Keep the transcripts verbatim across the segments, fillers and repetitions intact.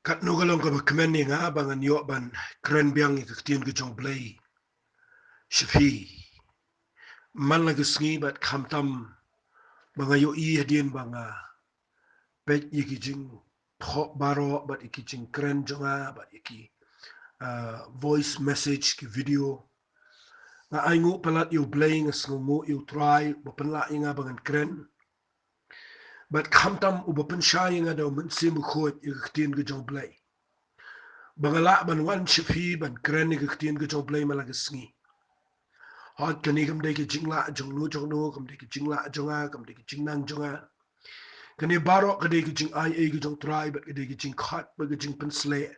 Katno ka long kaba kmen ïa nga ba ngan ïoh ban kren biang ïa ka ktien ka jong U Blei sha phi man la ka sngi, bad khamtam ba nga ïohi hadien ba nga peit ïa ki jingthoh baroh bad ïa ki jingkren jong nga bad ïa ki, ah, voice message, ki video. Nga ainguh palat ïa U Blei, nga sngewnguh ïa U Trai ba pynlah ïa nga ba ngan kren. Bad khamtam uba pynshai ïa nga da U Mynsiem Bakhuid ïa ka ktien ka jong U Blei, ba nga lah ban wan sha phi ban kren ïa ka ktien ka jong U Blei man la ka sngi. Hooid, kane kam dei ka jinglah jong no jong no, kam dei ka jinglah jong nga, kam dei ka jingnang jong nga. Kane baroh ka dei ka jingaiei ka jong U Trai bad ka dei ka jingkhot bad ka jingpynsleh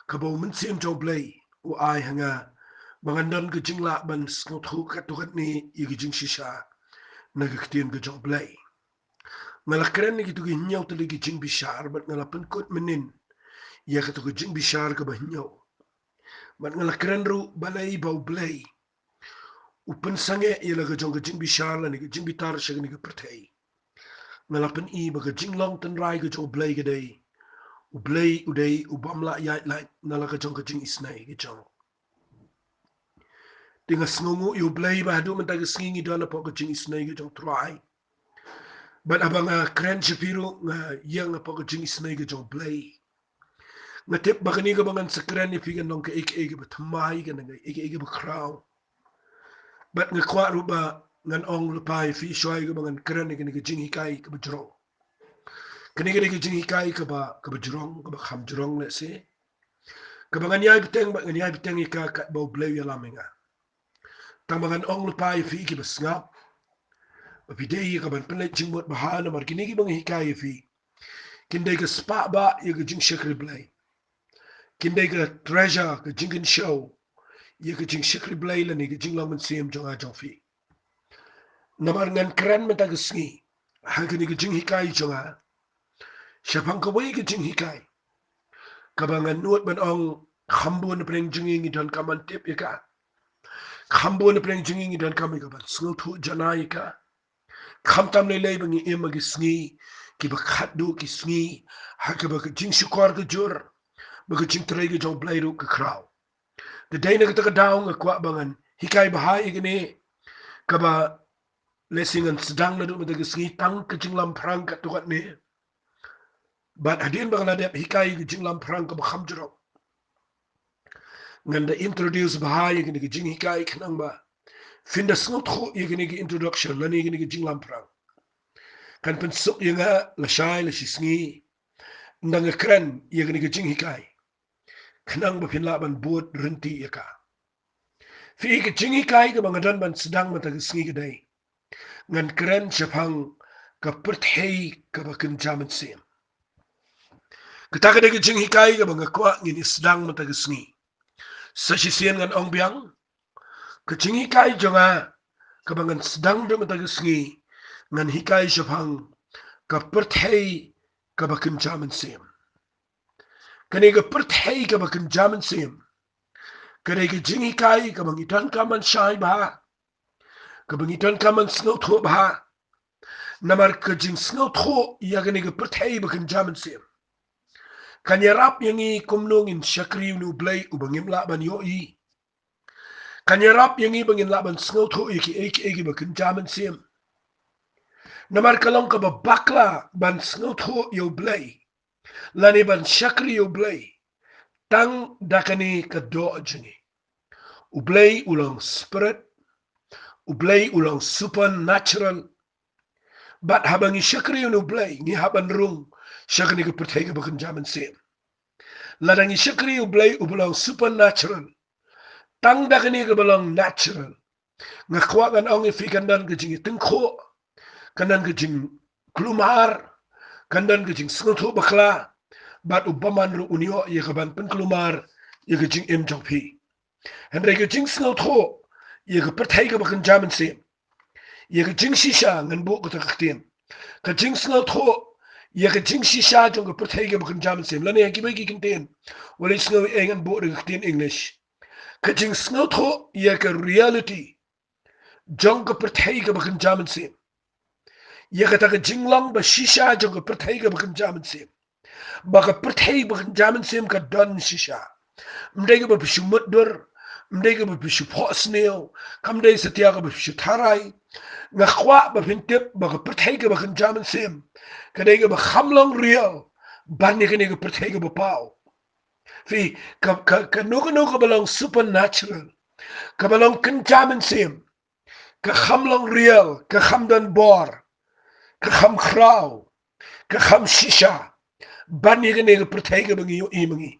kaba U Mynsiem jong U Blei u ai ha nga, ba ngan don ka jinglah ban sngewthuh katto katne ïa ka jingshisha na ka ktien ka jong U Blei. Nga la kren ïa kito ki hynñiew tylli ki jingbishar bad nga la pynkut mynnin ïa kato ka jingbishar kaba hynñiew. Bad nga la kren ruh balei ba U Blei u pynsangeh ïa la ka jong ka jingbishar lane ka jingbitar sha kane ka pyrthei. Nga la pyni ba ka jinglong tynrai ka jong U Blei ka dei, U Blei u dei u bym lah ïaid lait na la ka jong ka jingisnei ka jong. Te nga sngewnguh ïa U Blei ba haduh mynta ka sngi ngi don hapoh ka jingisnei ka jong U Trai. Bad haba nga kren sha phi ruh nga ïeng hapoh ka jingisnei ka jong U Blei. Nga tip ba kane kaba ngan sa kren ïa phi kan long kaei kaei kaba thymmai, kan long kaei kaei kaba khraw. Bad nga kwah ruh ba ngan ong lypa ïa phi shuwa ïa kaba ngan kren ïa kane ka jinghikai kaba jrong. Kane ka dei ka jinghikai kaba, kaba jrong, kaba kham jrong lehse, kaba ngan ïai bteng, ba ngan ïai bteng ïa ka katba U Blei u ïalam ïa nga. Tang ba ngan ong lypa ïa phi kiba sngap ba phi dei ïa kaban pynleit jingmut bha, namar kine kiba nga hikai ïa phi kin dei ka spah bah ïa ka jingshakri Blei. Kin dei ka treasure, ka jingkynshew ïa ka jingshakri Blei lane ka jinglong mynsiem jong nga jong phi. Namar ngan kren mynta ka sngi ha kane ka jinghikai jong nga shaphang kawei ka jinghikai kaba ngan nud ban ong kham bun na pdeng jong ngi ngi donkam ban tip ïa ka. Kham bun na pdeng jong ngi ngi donkam ïa ka ban sngewthuh janai ïa ka. Khamtam lei lei ba ngi im ha ki sngi kiba khatduh ki sngi ha kaba ka jingshukor ka jur, ba ka jingtrei ka jong U Blei ruh ka khraw. Te dei na kata ka daw nga kwah ba ngan hikai bha ïa kane kaba lehse ngan sdang naduh mynta ka sngi tang ka jinglamphrang katto katne. Bad hadien ba nga la dep hikai ka jinglamphrang kaba kham jrong, ngan da introduce bha ïa kane ka jinghikai khnang ba phin da sngewthuh ïa kane ka introduction lane ïa kane ka jinglamphrang kan pynsuk ïa nga lashai lashisngi ynda nga kren ïa kane ka jinghikai, khnang ba phin lah ban bud rynti ïa ka. Phi, ka jinghikai kaba nga don ban sdang mynta ka sngi ka dei, ngan kren shaphang ka pyrthei kaba kynja mynsiem. Kata ka dei ka jinghikai kaba nga kwah ngin ïa sdang mynta ka sngi. Sa shisien ngan ong biang, ka jinghikai jong nga kaba ngan sdang da mynta ka sngi, ngan hikai shaphang ka pyrthei kaba kynja mynsiem. Kane ka pyrthei kaba kynja mynsiem ka dei ka jinghikai kaba ngi donkam ban shai bha, kaba ngi donkam ban sngewthuh bha. Namar ka jingsngewthuh ïa kane ka pyrthei ba kynja mynsiem kan ïarap ïa ngi kumno ngin shakri ïa une U Blei uba ngim lah ban ïohi. Kan ïarap ïa ngi ba ngin lah ban sngewthuh ïa kiei kiei kiba kynja mynsiem. Namar ka long kaba bakla ban sngewthuh ïa U Blei lane ban shakri ïa U Blei tang da kane ka doh jong ngi. U Blei u long spirit, U Blei u long supernatural. Bad haba ngi shakri ïa une U Blei ngi hap ban rung sha kane ka pyrthei kaba kynja mynsiem. Lada ngi shakri ïa U Blei uba long supernatural tang da kane kaba long natural, nga kwah ngan ong ïa phi kan don ka jingïatyngkhuh, kan don ka jingkulmar, kan don ka jingsngewthuh bakla, bad u bymman ruh un ïoh ïa kaban pynkulmar ïa ka jingim jong phi. Hynrei ka jingsngewthuh ïa ka pyrthei kaba kynja mynsiem, ïa ka jingshisha, ngan buh kata ka ktien, ka jingsngewthuh ïa ka jingshisha jong ka pyrthei kaba kynja mynsiem, lane ha kiwei ki ktien, wat leit sngew ei, ngan buh da ka ktien English. Ka jingsngewthuh ïa ka reality jong ka pyrthei kaba kynja mynsiem, ïa kata ka jinglong ba shisha jong ka pyrthei kaba kynja mynsiem. ba ka pyrthei ba kynja mynsiem ka don shisha. Ym dei kaba phi shu mutdur, ym dei kaba phi shu phohsniew, kam dei satia kaba phi shu tharai. Nga kwah ba phin tip ba ka pyrthei kaba kynja mynsiem ka dei kaba kham long real ban ïa kane ka pyrthei kaba paw. Phi, ka, ka, kano kano kaba long supernatural, kaba long kynja mynsiem, ka kham long real, ka kham don bor, ka kham khraw, ka kham shisha ban ïa kane ka pyrthei kaba ngi ïohi ma ngi.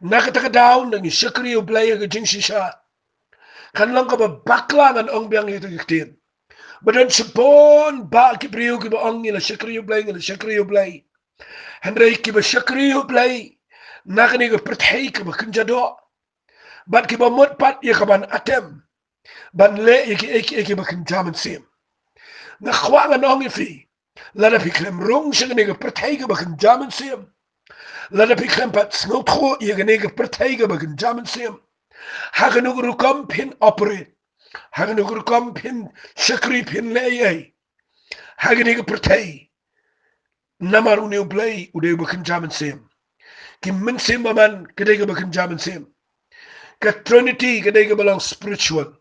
Na kata ka daw, nda ngi shakri ïa U Blei ha ka jingshisha, kan long kaba bakla, ngan ong biang ïa kata ka ktien. Ba don shibun bah ki briew kiba ong ngi la shakri ïa U Blei, ngi la shakri ïa U Blei. Hynrei kiba shakri ïa U Blei na kane ka pyrthei kaba kynja doh, bad kiba mut pat ïa kaban atem ban leh ïa kiei kiei kiba kynja mynsiem. Nga kwah ngan ong ïa phi, lada phi khlem rung sha kane ka pyrthei kaba kynja mynsiem, lada phi khlem pat sngewthuh ïa kane ka pyrthei kaba kynja mynsiem, ha kano ka rukom phin operate, ha kano ka rukom phin shakri, phin leh ei ei ha kane ka pyrthei. Namar une U Blei u dei uba kynja mynsiem. Ki mynsiem bymman ka dei kaba kynja mynsiem. Ka Trinity ka dei kaba long spiritual.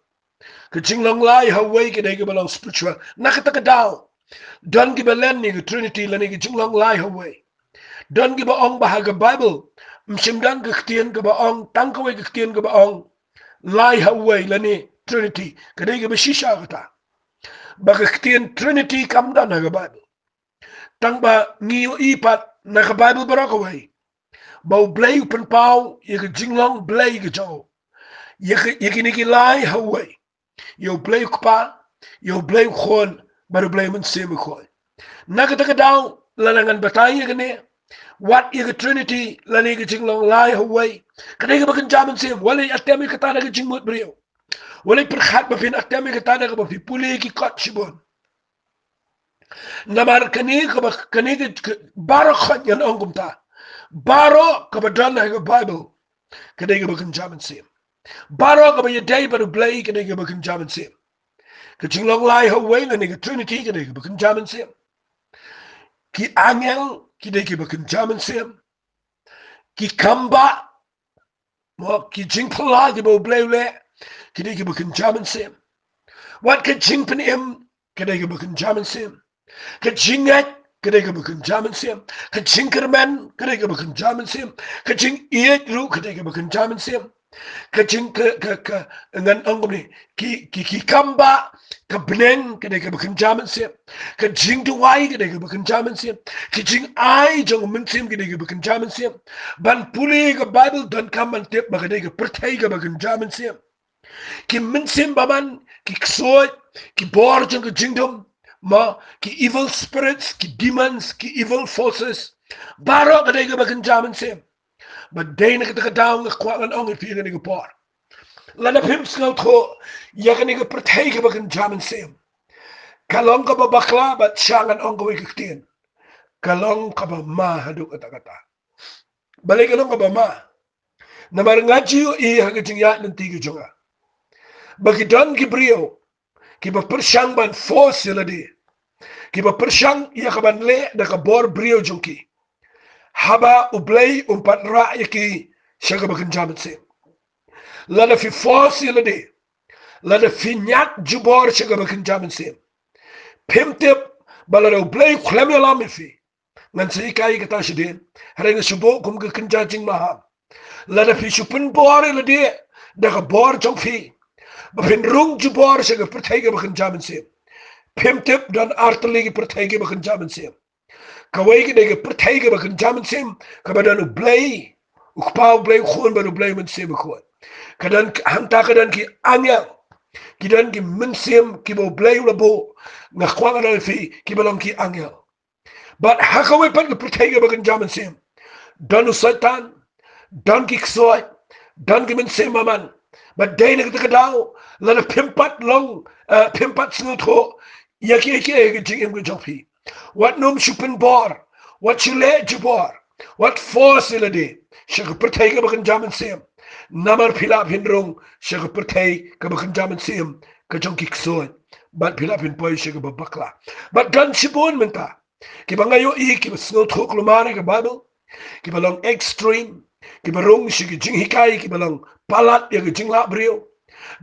Ka jinglong lai ha uwei ka dei kaba long spiritual. Na kata ka daw, don kiba len ïa ka Trinity lane ka jinglong lai ha uwei. Don kiba ong ba ha ka Bible ym shym don ka ktien kaba ong, tang kawei ka ktien kaba ong lai ha uwei lane Trinity. Ka dei kaba shisha kata, ba ka ktien Trinity kam don ha ka Bible. Tang ba ngi ïohi pat na ka Bible baroh kawei ba U Blei u pynpaw ïa ka jinglong Blei ka jong u, ïa ka, ïa kine ki lai ha uwei, ïa U Blei u Kpa, ïa U Blei u Khun, bad U Blei u Mynsiem Bakhuid. Na kata ka daw, lada ngan batai ïa kane, wat ïa ka Trinity lane ka jinglong lai ha uwei, ka dei kaba kynja mynsiem. Wat leit atem ïa kata da ka jingmut briew. Wat leit pyrkhat ba phin atem ïa kata da kaba phi pule ki kot shibun. Namar kane kaba, kane ka, ka, baroh khoit ngan ong kumta, baroh kaba don ha ka Bible ka dei kaba kynja mynsiem. Baroh kaba ïadei bad U Blei ka dei kaba kynja mynsiem. Ka jinglong lai ha uwei lane ka Trinity ka dei kaba kynja mynsiem. Ki angel ki dei kiba kynja mynsiem. Ki kambah, mo, ki jingphylla kiba U Blei u leh, ki dei kiba kynja mynsiem. Wat ka jingpynim ka dei kaba kynja mynsiem. Ka jingngeit ka dei kaba kynja mynsiem. Ka jingkyrmen ka dei kaba kynja mynsiem. Ka jingïeit ruh ka dei kaba kynja mynsiem. Ka jing, ka, ka, ka, ngan ong kumne, ki, ki, ki kambah, ka bneng ka dei kaba kynja mynsiem. Ka jingduwai ka dei kaba kynja mynsiem. Ka jingai jong u Mynsiem ka dei kaba kynja mynsiem. Ban pule ka Bible donkam ban tip ba ka dei ka pyrthei kaba kynja mynsiem. Ki mynsiem bymman, ki ksuid, ki bor jong ka jingdum, ma, ki evil spirits, ki demons, ki evil forces, baroh ka dei kaba kynja mynsiem. Bad dei na kata ka daw nga kwah ngan ong ïa phi ha kane ka por, lada phim sngewthuh ïa kane ka pyrthei kaba kynja mynsiem, ka long kaba bakla, bad sha ngan ong kawei ka ktien, ka long kaba ma haduh katta katta. Balei ka long kaba ma? Namar nga ju ïohi ha ka jingïaid lynti ka jong nga ba ki don ki briew kiba pyrshang ban force ïa lade, kiba pyrshang ïa kaban leh da ka bor briew jong ki, haba U Blei um pat rah ïa ki sha kaba kynja mynsiem. Lada phi force ïa lade, lada phi ñiad jubor sha kaba kynja mynsiem, phim tip ba lada U Blei u khlem ïalam ïa phi, ngan sa hikai kata shadien, hynrei nga shu buh kum ka kynja jingmaham. Lada phi shu pynbor ïa lade da ka bor jong phi, ba phin rung jubor sha ka pyrthei kaba kynja mynsiem, phim tip don artylli ki pyrthei kiba kynja mynsiem. Kawei ka dei ka pyrthei kaba kynja mynsiem, kaba don U Blei u Kpa, U Blei u Khun bad U Blei u Mynsiem Bakhuid. Ka don, hangta ka don ki angel, ki don ki mynsiem kiba U Blei u la buh. Nga kwah ngan ong ïa phi, kiba long ki angel. Bad ha kawei pat ka pyrthei kaba kynja mynsiem, don u Soitan, don ki ksuid, don ki mynsiem bymman. Bad dei na kata ka daw, lada phim pat long, eh, phim pat sngewthuh ïa kiei kiei ha ka jingim ka jong phi, wat nym shu pynbor, wat shu leh jubor, wat force ïa lade sha ka pyrthei kaba kynja mynsiem. Namar phi lah phin rung sha ka pyrthei kaba kynja mynsiem ka jong ki ksuid, bad phi lah phin poi sha kaba bakla. Bad don shibun mynta Kiba nga ïohi kiba sngewthuh kulmar ïa ka Baibl, kiba long extreme, kiba rung sha ki jinghikai kiba long palat ïa ka jinglah briew.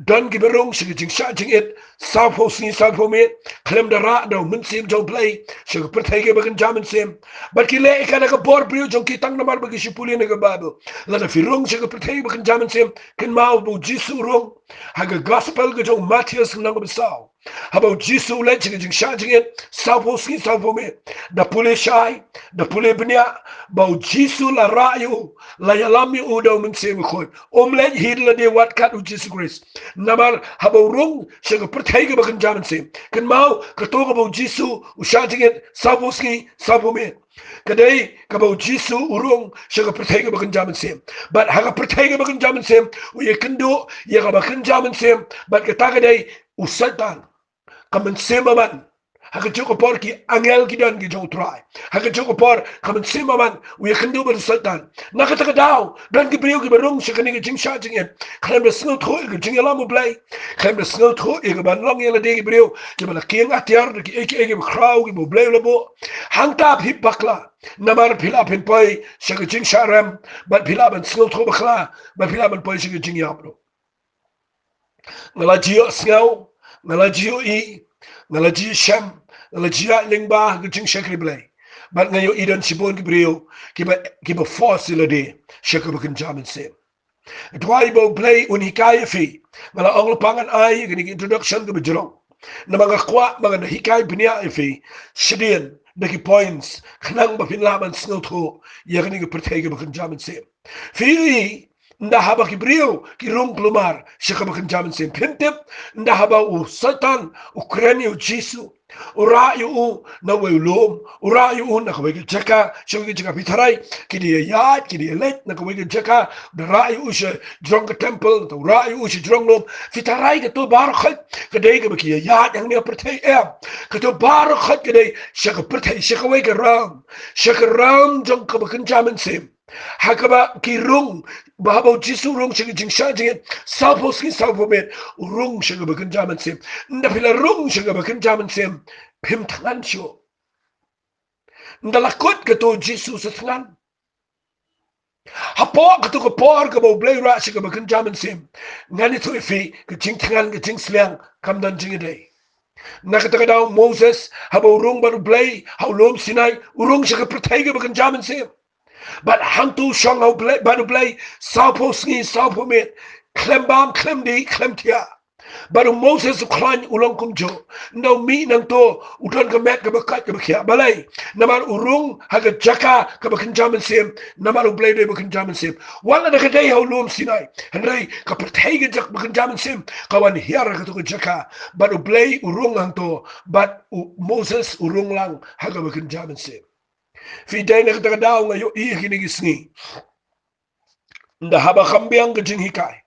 Don kiba rung sha ki jingshah jingit sawphew sngi sawphew miet khlem da rah da u Mynsiem jong U Blei sha ka pyrthei kaba kynja mynsiem. Bad ki leh ïa kata ka bor briew jong ki tang namar ba ki shu pule na ka Baibl. Lada phi rung sha ka pyrthei kaba kynja mynsiem, kynmaw ba u Jisu u rung ha ka Gospel ka jong u Mathaios lynnong kaba saw. Haba u Jisu u leit sha ka jingshah jingit sawphew sngi sawphew miet, da pule shai, da pule bniah ba u Jisu la rah ïa u, la ïalam ïa u da u Mynsiem Bakhuid. Um leit hi da lade wat kat u Jisu Khrist. Namar haba u rung sha ka pyrthei kaba kynja mynsiem, kynmaw kato kaba u Jisu u shah jingit sawphew sngi sawphew miet, ka dei kaba u Jisu u rung sha ka pyrthei kaba kynja mynsiem. Bad ha ka pyrthei kaba kynja mynsiem u ïakynduh ïa kaba kynja mynsiem, bad kata ka dei u Soitan. Ka mynsiem Aman. Ha kajuh ka por ki angel ki don ki jong U Trai. Ha kajuh ka por ka mynsiem Aman u ïakynduh bad u Soitan. Na kata ka daw don ki briew kiba rung sha kane ka jingshah jingit khlem da sngewthuh ïa ka jingïalam U Blei, khlem da sngewthuh ïa ka ban long ïa lade ki briew kiba la kieng atiar da kiei kiei kiba khraw kiba U Blei u la buh. Hangta phi bakla, namar phi lah phin poi sha ka jingshah rem, bad phi lah ban sngewthuh bakla, bad phi lah ban poi sha ka jingïap ruh. Nga la ju ïohsngew, nga la ju ïohi, nga la ju ïohshem, nga la ju ïaid lyngba ha ka jingshakri Blei. Bad nga ïohi don shibun ki briew kiba, kiba force ïa lade sha kaba kynja mynsiem. Duwai ba U Blei un hikai ïa phi. Nga la ong lypa ngan ai kane ka introduction kaba jrong, namar nga kwah ba ngan hikai bniah ïa phi shadien da ki points khnang ba phin lah ban sngewthuh ïa kane ka pyrthei kaba kynja mynsiem. Phi ïohi, ynda haba ki briew ki rung kulmar sha kaba kynja mynsiem, phin tip, ynda haba u Soitan u kren ïa u Jisu, u rah ïa u na uwei u lum, u rah ïa u na kawei ka jaka sha kawei ka jaka, phi tharai ki dei ïaid, ki dei leit na kawei ka jaka, u da rah ïa u sha jrong ka temple, u rah ïa u sha jrong lum. Phi tharai kato baroh khoit ka dei kaba ki ïaid hangne ha pyrthei? Em. Kato baroh khoit ka dei sha ka pyrthei, sha kawei ka realm, sha ka realm jong kaba kynja mynsiem. Ha kaba ki rung, ba haba u Jisu u rung sha ka jingshah jingit sawphew sngi sawphew miet, u rung sha kaba kynja mynsiem. Ynda phi la rung sha kaba kynja mynsiem, phim thngan shuh. Ynda la kut kato u Jisu sa thngan. Hapoh kato ka por kaba U Blei u rah sha kaba kynja mynsiem, ngan ïathuh ïa phi ka jingthngan ka jingsliang kam don jingïadei. Na kata ka daw u Moses haba u rung bad U Blei ha u lum Sinai, u rung sha ka pyrthei kaba kynja mynsiem. Bad hangto u shong ha U Blei, bad U Blei sawphew sngi sawphew miet, khlem bam, khlem dih, khlem thiah. Bad u Moses u khlaiñ, u long kumjuh. Ynda u mih nangto u don ka met kaba koit kaba khiah. Balei? Namar u rung ha ka jaka kaba kynja mynsiem, namar U Blei u dei uba kynja mynsiem. Wat lada ka dei ha u lum Sinai, hynrei ka pyrthei ka jaka ba kynja mynsiem ka wan hiar ha kato ka jaka. Bad U Blei u rung hangto, bad u Moses u rung lang ha kaba kynja mynsiem. Phi, dei na kata ka daw nga ïohi ha kine ki sngi, ynda haba kham biang ka jinghikai,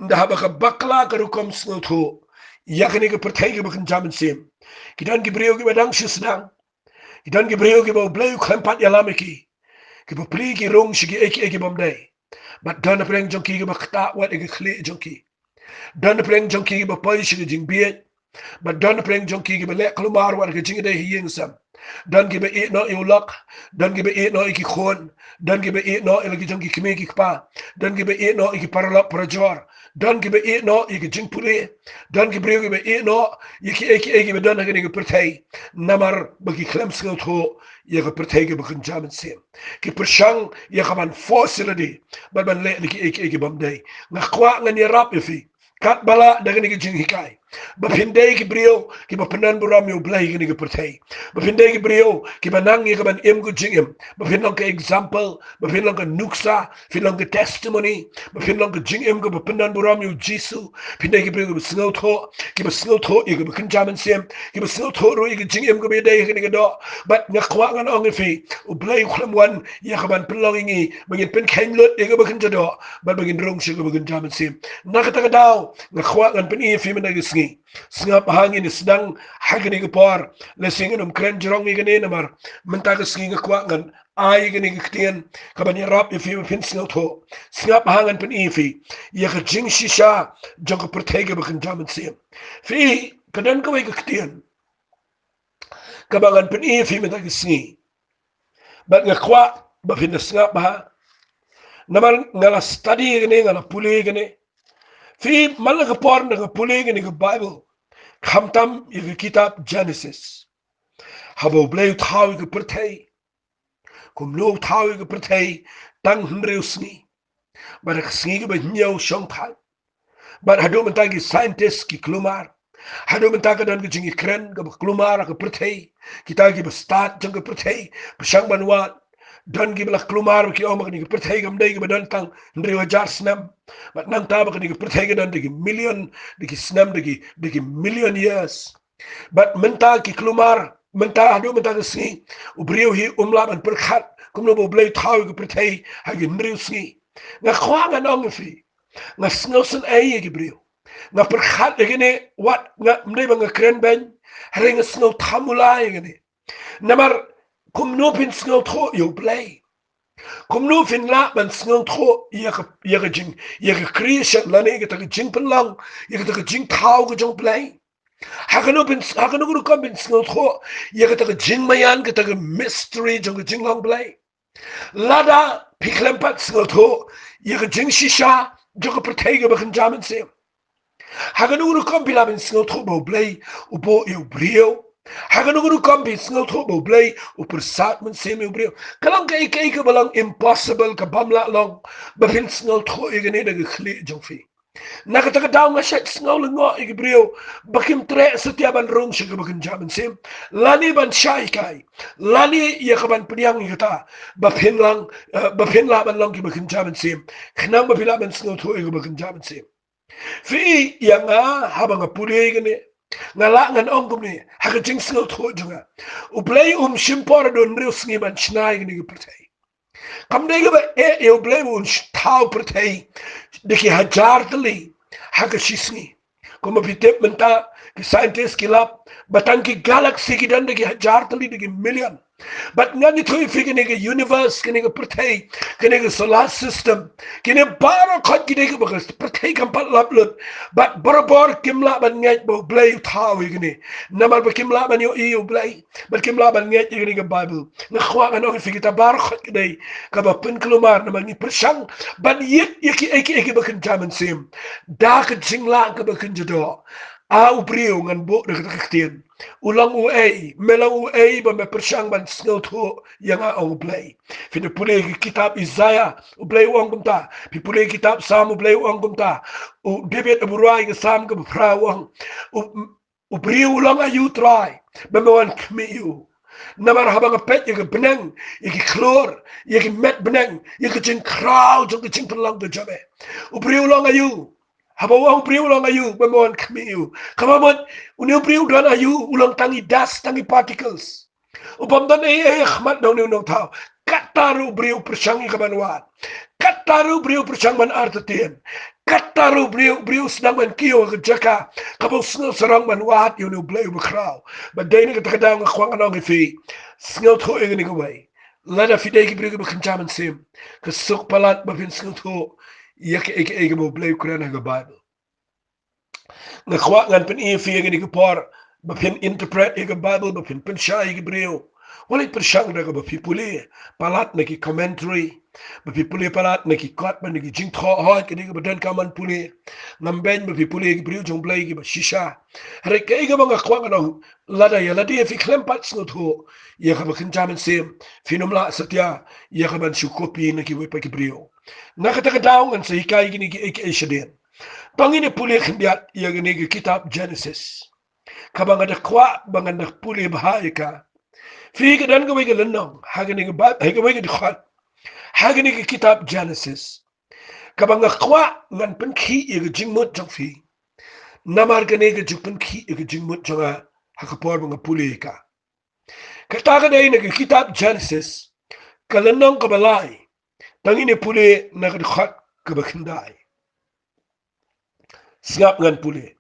ynda haba ka bakla ka rukom sngewthuh ïa kane ka pyrthei kaba kynja mynsiem, ki don ki briew kiba dang shu sdang, ki don ki briew kiba U Blei u khlem pat ïalam ïa ki, kiba plie ki rung sha kiei kiei ki bym dei. Bad don napdeng jong ki kiba ktah wat ïa ka khlieh jong ki. Don napdeng jong ki kiba poi sha ka jingbieit. Bad don napdeng jong ki kiba leh kulmar wat ka jingïadei ha ïing ha sem. Don kiba ïeh noh ïa u lok, don kiba ïeh noh ïa ki khun, don kiba ïeh noh ïa la ki jong ki kmie ki kpa, don kiba ïeh noh ïa ki paralok parajor, don kiba ïeh noh ïa ki jingpule, don ki briew kiba ïeh noh ïa kiei kiei kiba don ha kane ka pyrthei, namar ba ki khlem sngewthuh ïa ka pyrthei kaba kynja mynsiem. Ki pyrshang ïa ka ban force ïa lade bad ban leh na kiei kiei ki bym dei. Nga kwah ngan ïarap ïa phi katba lah da kane ka jinghikai, ba phin dei ki briew kiba pyndonburom ïa U Blei ha kane ka pyrthei, ba phin dei ki briew kiba nang ïa ka ban im ka jingim, ba phin long ka example, ba phin long ka nuksa, phin long ka testimony, ba phin long ka jingim kaba pyndonburom ïa U Jisu. Phin dei ki briew kiba sngewthuh, kiba sngewthuh ïa kaba kynja mynsiem, kiba sngewthuh ruh ïa ka jingim kaba ïadei ha kane ka doh. Bad nga kwah ngan ong ïa phi, U Blei u khlem wan ïa ka ban pynlong ïa ngi ba ngin pynkheiñ lut ïa kaba kynja doh bad ba ngin rung sha kaba kynja mynsiem. Na kata ka daw nga kwah ngan pyni ïa phi mynta ka sngi. Sngap ha ngin sdang ha kane ka por. Lehse ngan ym kren jrong ïa kane namar mynta ka sngi nga kwah ngan ai kane ka ktien kaban ïarap ïa phi ba phin sngewthuh. Sngap ha ngan pyni ïa phi ïa ka jingshisha jong ka pyrthei kaba kynja mynsiem. Phi, ka don kawei ka ktien, kaba ngan pyni ïa phi mynta ka sngi. Bad nga kwah ba phin da sngap bha. Namar nga la study ïa kane, nga la pule ïa kane. Phi man la ka por na ka pule ïa kane ka Bible, khamtam ïa ka kitab Genesis. Haba U Blei u thaw ïa ka pyrthei. Kumno u thaw ïa ka pyrthei tang hynriew sngi. Bad ha ka sngi kaba hynñiew shong thait. Bad haduh mynta ki scientist ki kulmar. Haduh mynta ka don ka jingïakren kaba kulmar ha ka pyrthei. Kita kiba stad jong ka pyrthei, pyrshang ban wad. Don kiba la kulmar ba ki ong ba kane ka pyrthei kam dei kaba don tang hynriew hajar snem. Bad nangta ba kane ka pyrthei ka don da ki million, da ki snem, da ki, da ki million years. Bad mynta ki kulmar, mynta haduh mynta ka sngi, u briew hi um lah ban pyrkhat kumno ba U Blei u thaw ïa ka pyrthei ha ki hynriew sngi. Nga kwah ngan ong ïa phi, nga sngewsynei ïa ki briew. Nga pyrkhat ïa kine, wat nga, ym dei ba nga kren beiñ, hynrei nga sngew thamula ïa kine. Namar kumno phin sngewthuh ïa U Blei? Kumno phin lah ban sngewthuh ïa ka, ïa ka jing, ïa ka creation lane kata ka jingpynlong, ïa kata ka jingthaw ka jong U Blei? Ha kano phin, ha kano ka rukom phin sngewthuh ïa kata ka jingmaïan, kata ka mystery jong ka jinglong Blei? Lada phi khlem pat sngewthuh ïa ka jingshisha jong ka pyrthei kaba kynja mynsiem, ha kano ka rukom phi lah ban sngewthuh ba U Blei u buh ïa u briew? Ha kano ka rukom phi sngewthuh ba U Blei u pyrsad mynsiem ïa u briew? Ka long kaei kaei kaba long impossible, ka bym lah long ba phin sngewthuh ïa kane da ka khlieh jong phi. Na kata ka daw nga shait sngew lyngngoh ïa ki briew ba kim treh satia ban rung sha kaba kynja mynsiem, lane ban shai kai, lane ïa ka ban pdiang ïa kata ba phin lang, eh, ba phin lah ban long kiba kynja mynsiem, khnang ba phi lah ban sngewthuh ïa kaba kynja mynsiem. Phi ïa nga, haba nga pule ïa kane, nga lah ngan ong kumne ha ka jingsngewthuh jong nga. U Blei um shim por haduh hynriew sngi ban shna ïa kane ka pyrthei. Kam dei kaba eh ïa U Blei ba un thaw pyrthei da ki hajar tylli ha ka shi sngi. Kumba phi tip mynta ki scientist ki lap ba tang ki galaxy ki don da ki hajar tylli, da ki million. Bad ngan ïathuh ïa phi kane ka universe, kane ka pyrthei, kane ka solar system, kine baroh khoit ki dei kaba ka pyrthei kam pat lap lut. Bad barabor kim lah ban ngeit ba U Blei u thaw ïa kine. Namar ba kim lah ban ïohi ïa U Blei. Bad kim lah ban ngeit ïa kane ka Bible. Nga kwah ngan ong ïa phi kita baroh khoit ka dei kaba pynkulmar namar ngi pyrshang ban ïeit ïa kiei kiei kiba kynja mynsiem da ka jinglah kaba kynja doh. A u briew, ngan buh da kata ka ktien, u long uei, me long uei ba me pyrshang ban sngewthuh ïa nga, ong U Blei. Phin da pule ïa ka kitab Isaiah, U Blei u ong kumta. Phi pule ïa ka kitab Salm, U Blei u ong kumta. U David u rwai ka Salm kaba phra u ong, u U briew u long aïu Trai, ba me wan khmih ïa u? Namar haba nga peit ïa ka bneng, ïa ki khlur, ïa ki met bneng, ïa ka jingkhraw jong ka jingpynlong ka jong me, u briew u long aïu? Haba u ong u briew u long aïu ba me wan khmih ïa u? Kaba mut, une u briew u don aïu? U long tang i dust, tang i particles. U bym don ei ei ha khmat na une u nongthaw. Katta ruh u briew u pyrshang ïa ka ban wad. Katta ruh u briew u pyrshang ban artatien. Katta ruh u briew, u briew u sdang ban kiew ha ka jaka kaba u sngew sarong ban wad ïa une U Blei uba khraw. Bad dei na kata ka daw nga kwah ngan ong ïa phi, sngewthuh ïa kane kawei. Lada phi dei ki briew kiba kynja mynsiem, ka suk palat ba phin sngewthuh ïa kaei kaei kaba U Blei u kren ha ka Bible. Nga kwah ngan pyni ïa phi ha kane ka por ba phin interpret ïa ka Bible, ba phin pynshai ïa ki briew. Wat leit pyrshang da kaba phi pule palat na ki commentary, ba phi pule palat na ki kot bad na ki jingthoh hooid, kane kaba donkam ban pule. Ngam beiñ ba phi pule ïa ki briew jong U Blei kiba shisha. Hynrei kaei kaba nga kwah ngan ong, lada ïa lade phi khlem pat sngewthuh ïa kaba kynja mynsiem, phin ym lah satia ïa ka ban shu copy na kiwei pat ki briew. Na kata ka daw ngan sa hikai kine kiei kiei shadien. To ngin ïa pule khyndiat ïa kane ka kitab Genesis, kaba nga da kwah ba ngan da pule bha ïa ka. Phi, ka don kawei ka lynnong ha kane ka Bi-, ha kawei ka dkhot ha kane ka kitab Genesis, kaba nga kwah ngan pynkhih ïa ka jingmut jong phi. Namar kane ka ju pynkhih ïa ka jingmut jong nga ha ka por ba nga pule ïa ka. Kata ka dei na ka kitab Genesis, ka lynnong kaba lai. To ngin ïa pule na ka dkhot kaba khyndai. Sngap ngan pule.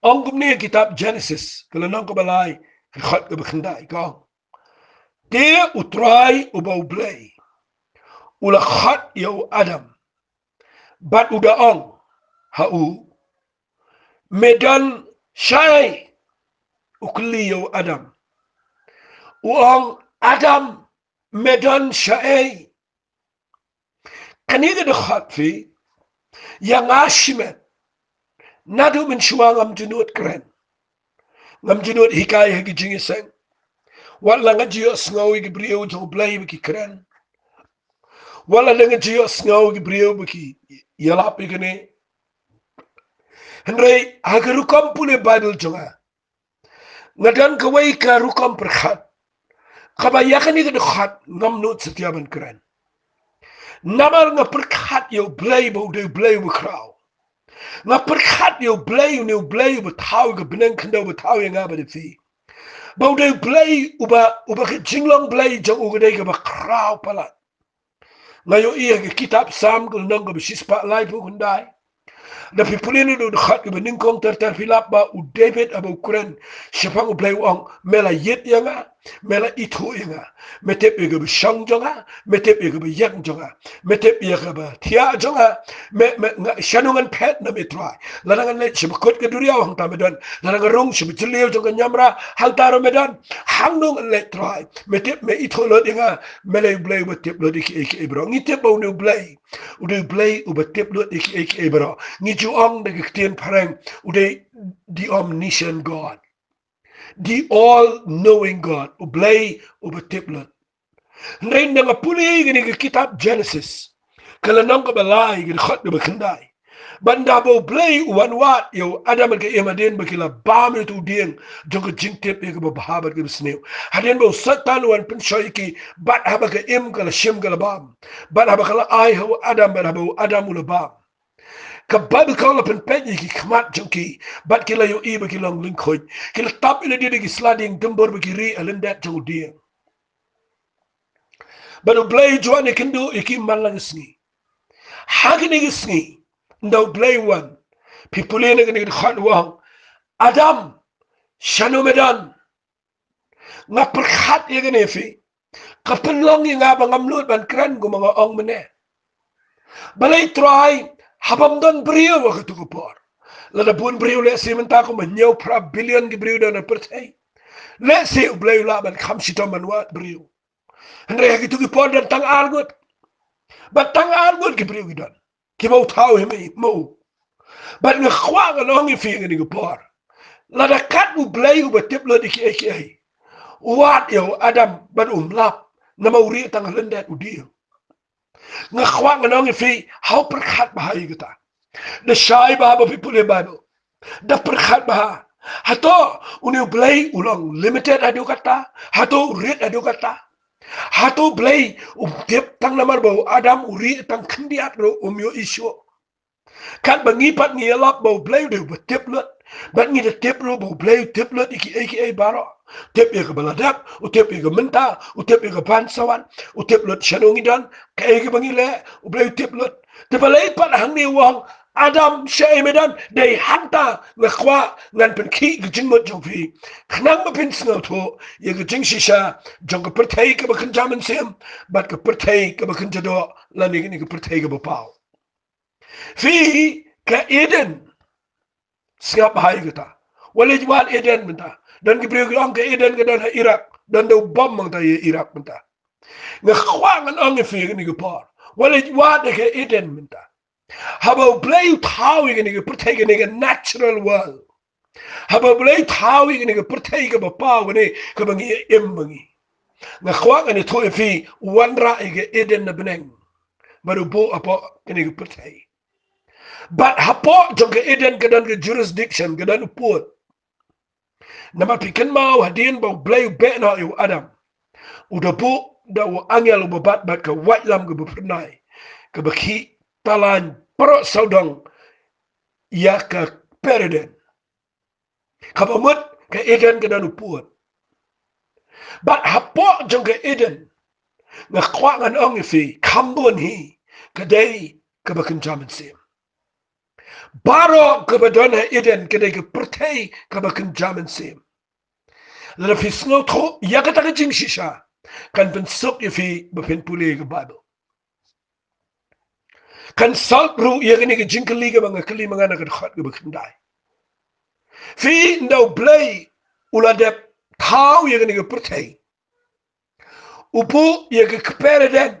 Ong kumne ka kitab Genesis, ka lynnong kaba lai, ka dkhot kaba khyndai, ka ong: Te U Trai uba U Blei u la khot ïa u Adam, bad u da ong ha u, Me don shai? U kylli ïa u Adam. U ong, Adam, me don shaei? Kane ka dkhot phi, ïa nga shimet, naduh mynshuwa ngam ju nud kren, ngam ju nud hikai ha ki jingïaseng. Wat la nga ju ïohsngew ïa ki briew jong U Blei ba ki kren, wat la nga ju ïohsngew ïa ki briew ba ki ïalap ïa kane. Hynrei ha ka rukom pule Baibl jong nga, nga don kawei ka rukom pyrkhat kaba ïa kane ka dkhot ngam nud satia ban kren. Namar nga pyrkhat ïa U Blei ba u dei U Blei uba khraw. Nga pyrkhat ïa U Blei, une U Blei uba thaw ïa ka bneng khyndew, uba thaw ïa nga bad ïa phi, ba u dei U Blei uba, uba ka jinglong Blei jong u ka dei kaba khraw palat. Nga ïohi ha ka kitab Salm ka lynnong kaba shispah laiphew khyndai, da phi pule na u dkhot kaba nyngkong ter ter, phi lap ba u David haba u kren shaphang U Blei u ong, me la ïit ïa nga, me la ithuh ïa nga, me tip ïa kaba shong jong nga, me tip ïa kaba ïeng jong nga, me tip ïa kaba thiah jong nga, me, me, nga, shano ngan phet na me Trai? Lada ngan leit sha bakut ka duriaw, hangta me don. Lada nga rung sha bajylliew jong ka niamra, hangta ruh me don. Hangno ngan leit Trai? Me tip, me ithuh lut ïa nga. Me la U Blei uba tip lut ïa kiei kiei baroh. Ngi tip ba une U Blei u dei U Blei uba tip lut ïa kiei kiei baroh. Ngi ju ong da ka ktien phareng, u dei the omniscient God, the all knowing God, U Blei uba tip lut. Hynrei ynda nga pule ïa kane ka kitab Genesis, ka lynnong kaba lai, ka dkhot kaba khyndai, bad ynda ba U Blei u wan wad ïa u Adam bad ka Im hadien ba ki la bam ïa uto u dieng jong ka jingtip ïa kaba bha bad kaba sniew, hadien ba u Soitan u wan pynshoi ïa ki, bad haba ka Im ka la shim ka la bam, bad haba ka la ai ha u Adam, bad haba u Adam u la bam, ka Baibl ka ong la pynpeit ïa ki khmat jong ki, bad ki la ïohi ba ki long lyngkhuit. Ki la tap ïa lade da ki sla dieng dymbur bad ki rieh ha lyndet jong u dieng. Bad U Blei u ju wan ïakynduh ïa ki man la ka sngi. Ha kane ka sngi, ynda U Blei u wan, phi pule na kane ka dkhot u ong, Adam, shano me don? Nga pyrkhat ïa kane phi, ka pynlong ïa nga ba ngam nud ban kren kumba nga ong mynne. Balei Trai, haba ym don briew ha kato ka por? Lada bun briew lehse mynta kumba hynñiew phra billion ki briew don ha pyrthei, lehse U Blei u lah ban kham shitom ban wad briew. Hynrei ha kito ki por don tang ar ngut. Bad tang ar ngut ki briew ki don kiba u thaw hi ma u. Bad nga kwah ngan ong ïa phi ha kane ka por, lada kat U Blei uba tip lut ïa kiei kiei u wad ïa u Adam bad um lap, namar u rieh tang ha lyndet u dieng. Nga kwah ngan ong ïa phi, haw pyrkhat bha ïa kata. Da shai bha ba phi pule Baibl. Da pyrkhat bha. Hato une U Blei u long limited haduh katta? Hato u rit haduh katta? Hato U Blei um tip tang namar ba u Adam u rieh tang khyndiat ruh um ïohi shuh? Katba ngi pat ngi ïalap ba U Blei u dei uba tip lut, bad ngi da tip ruh ba U Blei u tip lut ïa kiei kiei baroh. Tip ïa kaba la dep, u tip ïa ka mynta, u tip ïa ka ban sa wan, u tip lut shano ngi don, kaei kaba ngi leh, U Blei u tip lut. Te balei pat hangne u ong, Adam, shaei me don? Dei hangta nga kwah ngan pynkhih ka jingmut jong phi, khnang ba phin sngewthuh ïa ka jingshisha jong ka pyrthei kaba kynja mynsiem bad ka pyrthei kaba kynja doh, lane kane ka pyrthei kaba paw. Phi, ka Eden, sngap bha ïa kata. Wat leit wad Eden mynta. Don ki briew ki ong ka Eden ka don ha Iraq. Don da u bom mynta ïa Iraq mynta. Nga kwah ngan ong ïa phi kane ka por, wat leit wad ïa ka Eden mynta. Haba U Blei u thaw ïa kane ka pyrthei, kane ka natural world, haba U Blei u thaw ïa kane ka pyrthei kaba paw, kane kaba ngi im ma ngi, nga kwah ngan ïathuh ïa phi, u wanrah ïa ka Eden na bneng bad u buh hapoh kane ka pyrthei. Bad hapoh jong ka Eden ka don ka jurisdiction, ka don u pud. Namar phi kynmaw, hadien ba U Blei u beh noh ïa u Adam, u da buh da u angel uba bat bad ka waitlam kaba phyrnai kaba khih talain baroh sawdong ïa ka paradise. Kaba mut ka Eden ka don u pud. Bad hapoh jong ka Eden, nga kwah ngan ong ïa phi, kham bun hi, ka dei kaba kynja mynsiem. Baroh kaba don ha Eden ka dei ka pyrthei kaba kynja mynsiem. Lada phi sngewthuh ïa kata ka jingshisha, kan pynsuk ïa phi ba phin pule ka Baibl. Kan solve ruh ïa kane ka jingkylli kaba nga kylli ma nga na ka dkhot kaba khyndai. Phi, ynda U Blei u la dep thaw ïa kane ka pyrthei, u buh ïa ka kper Eden.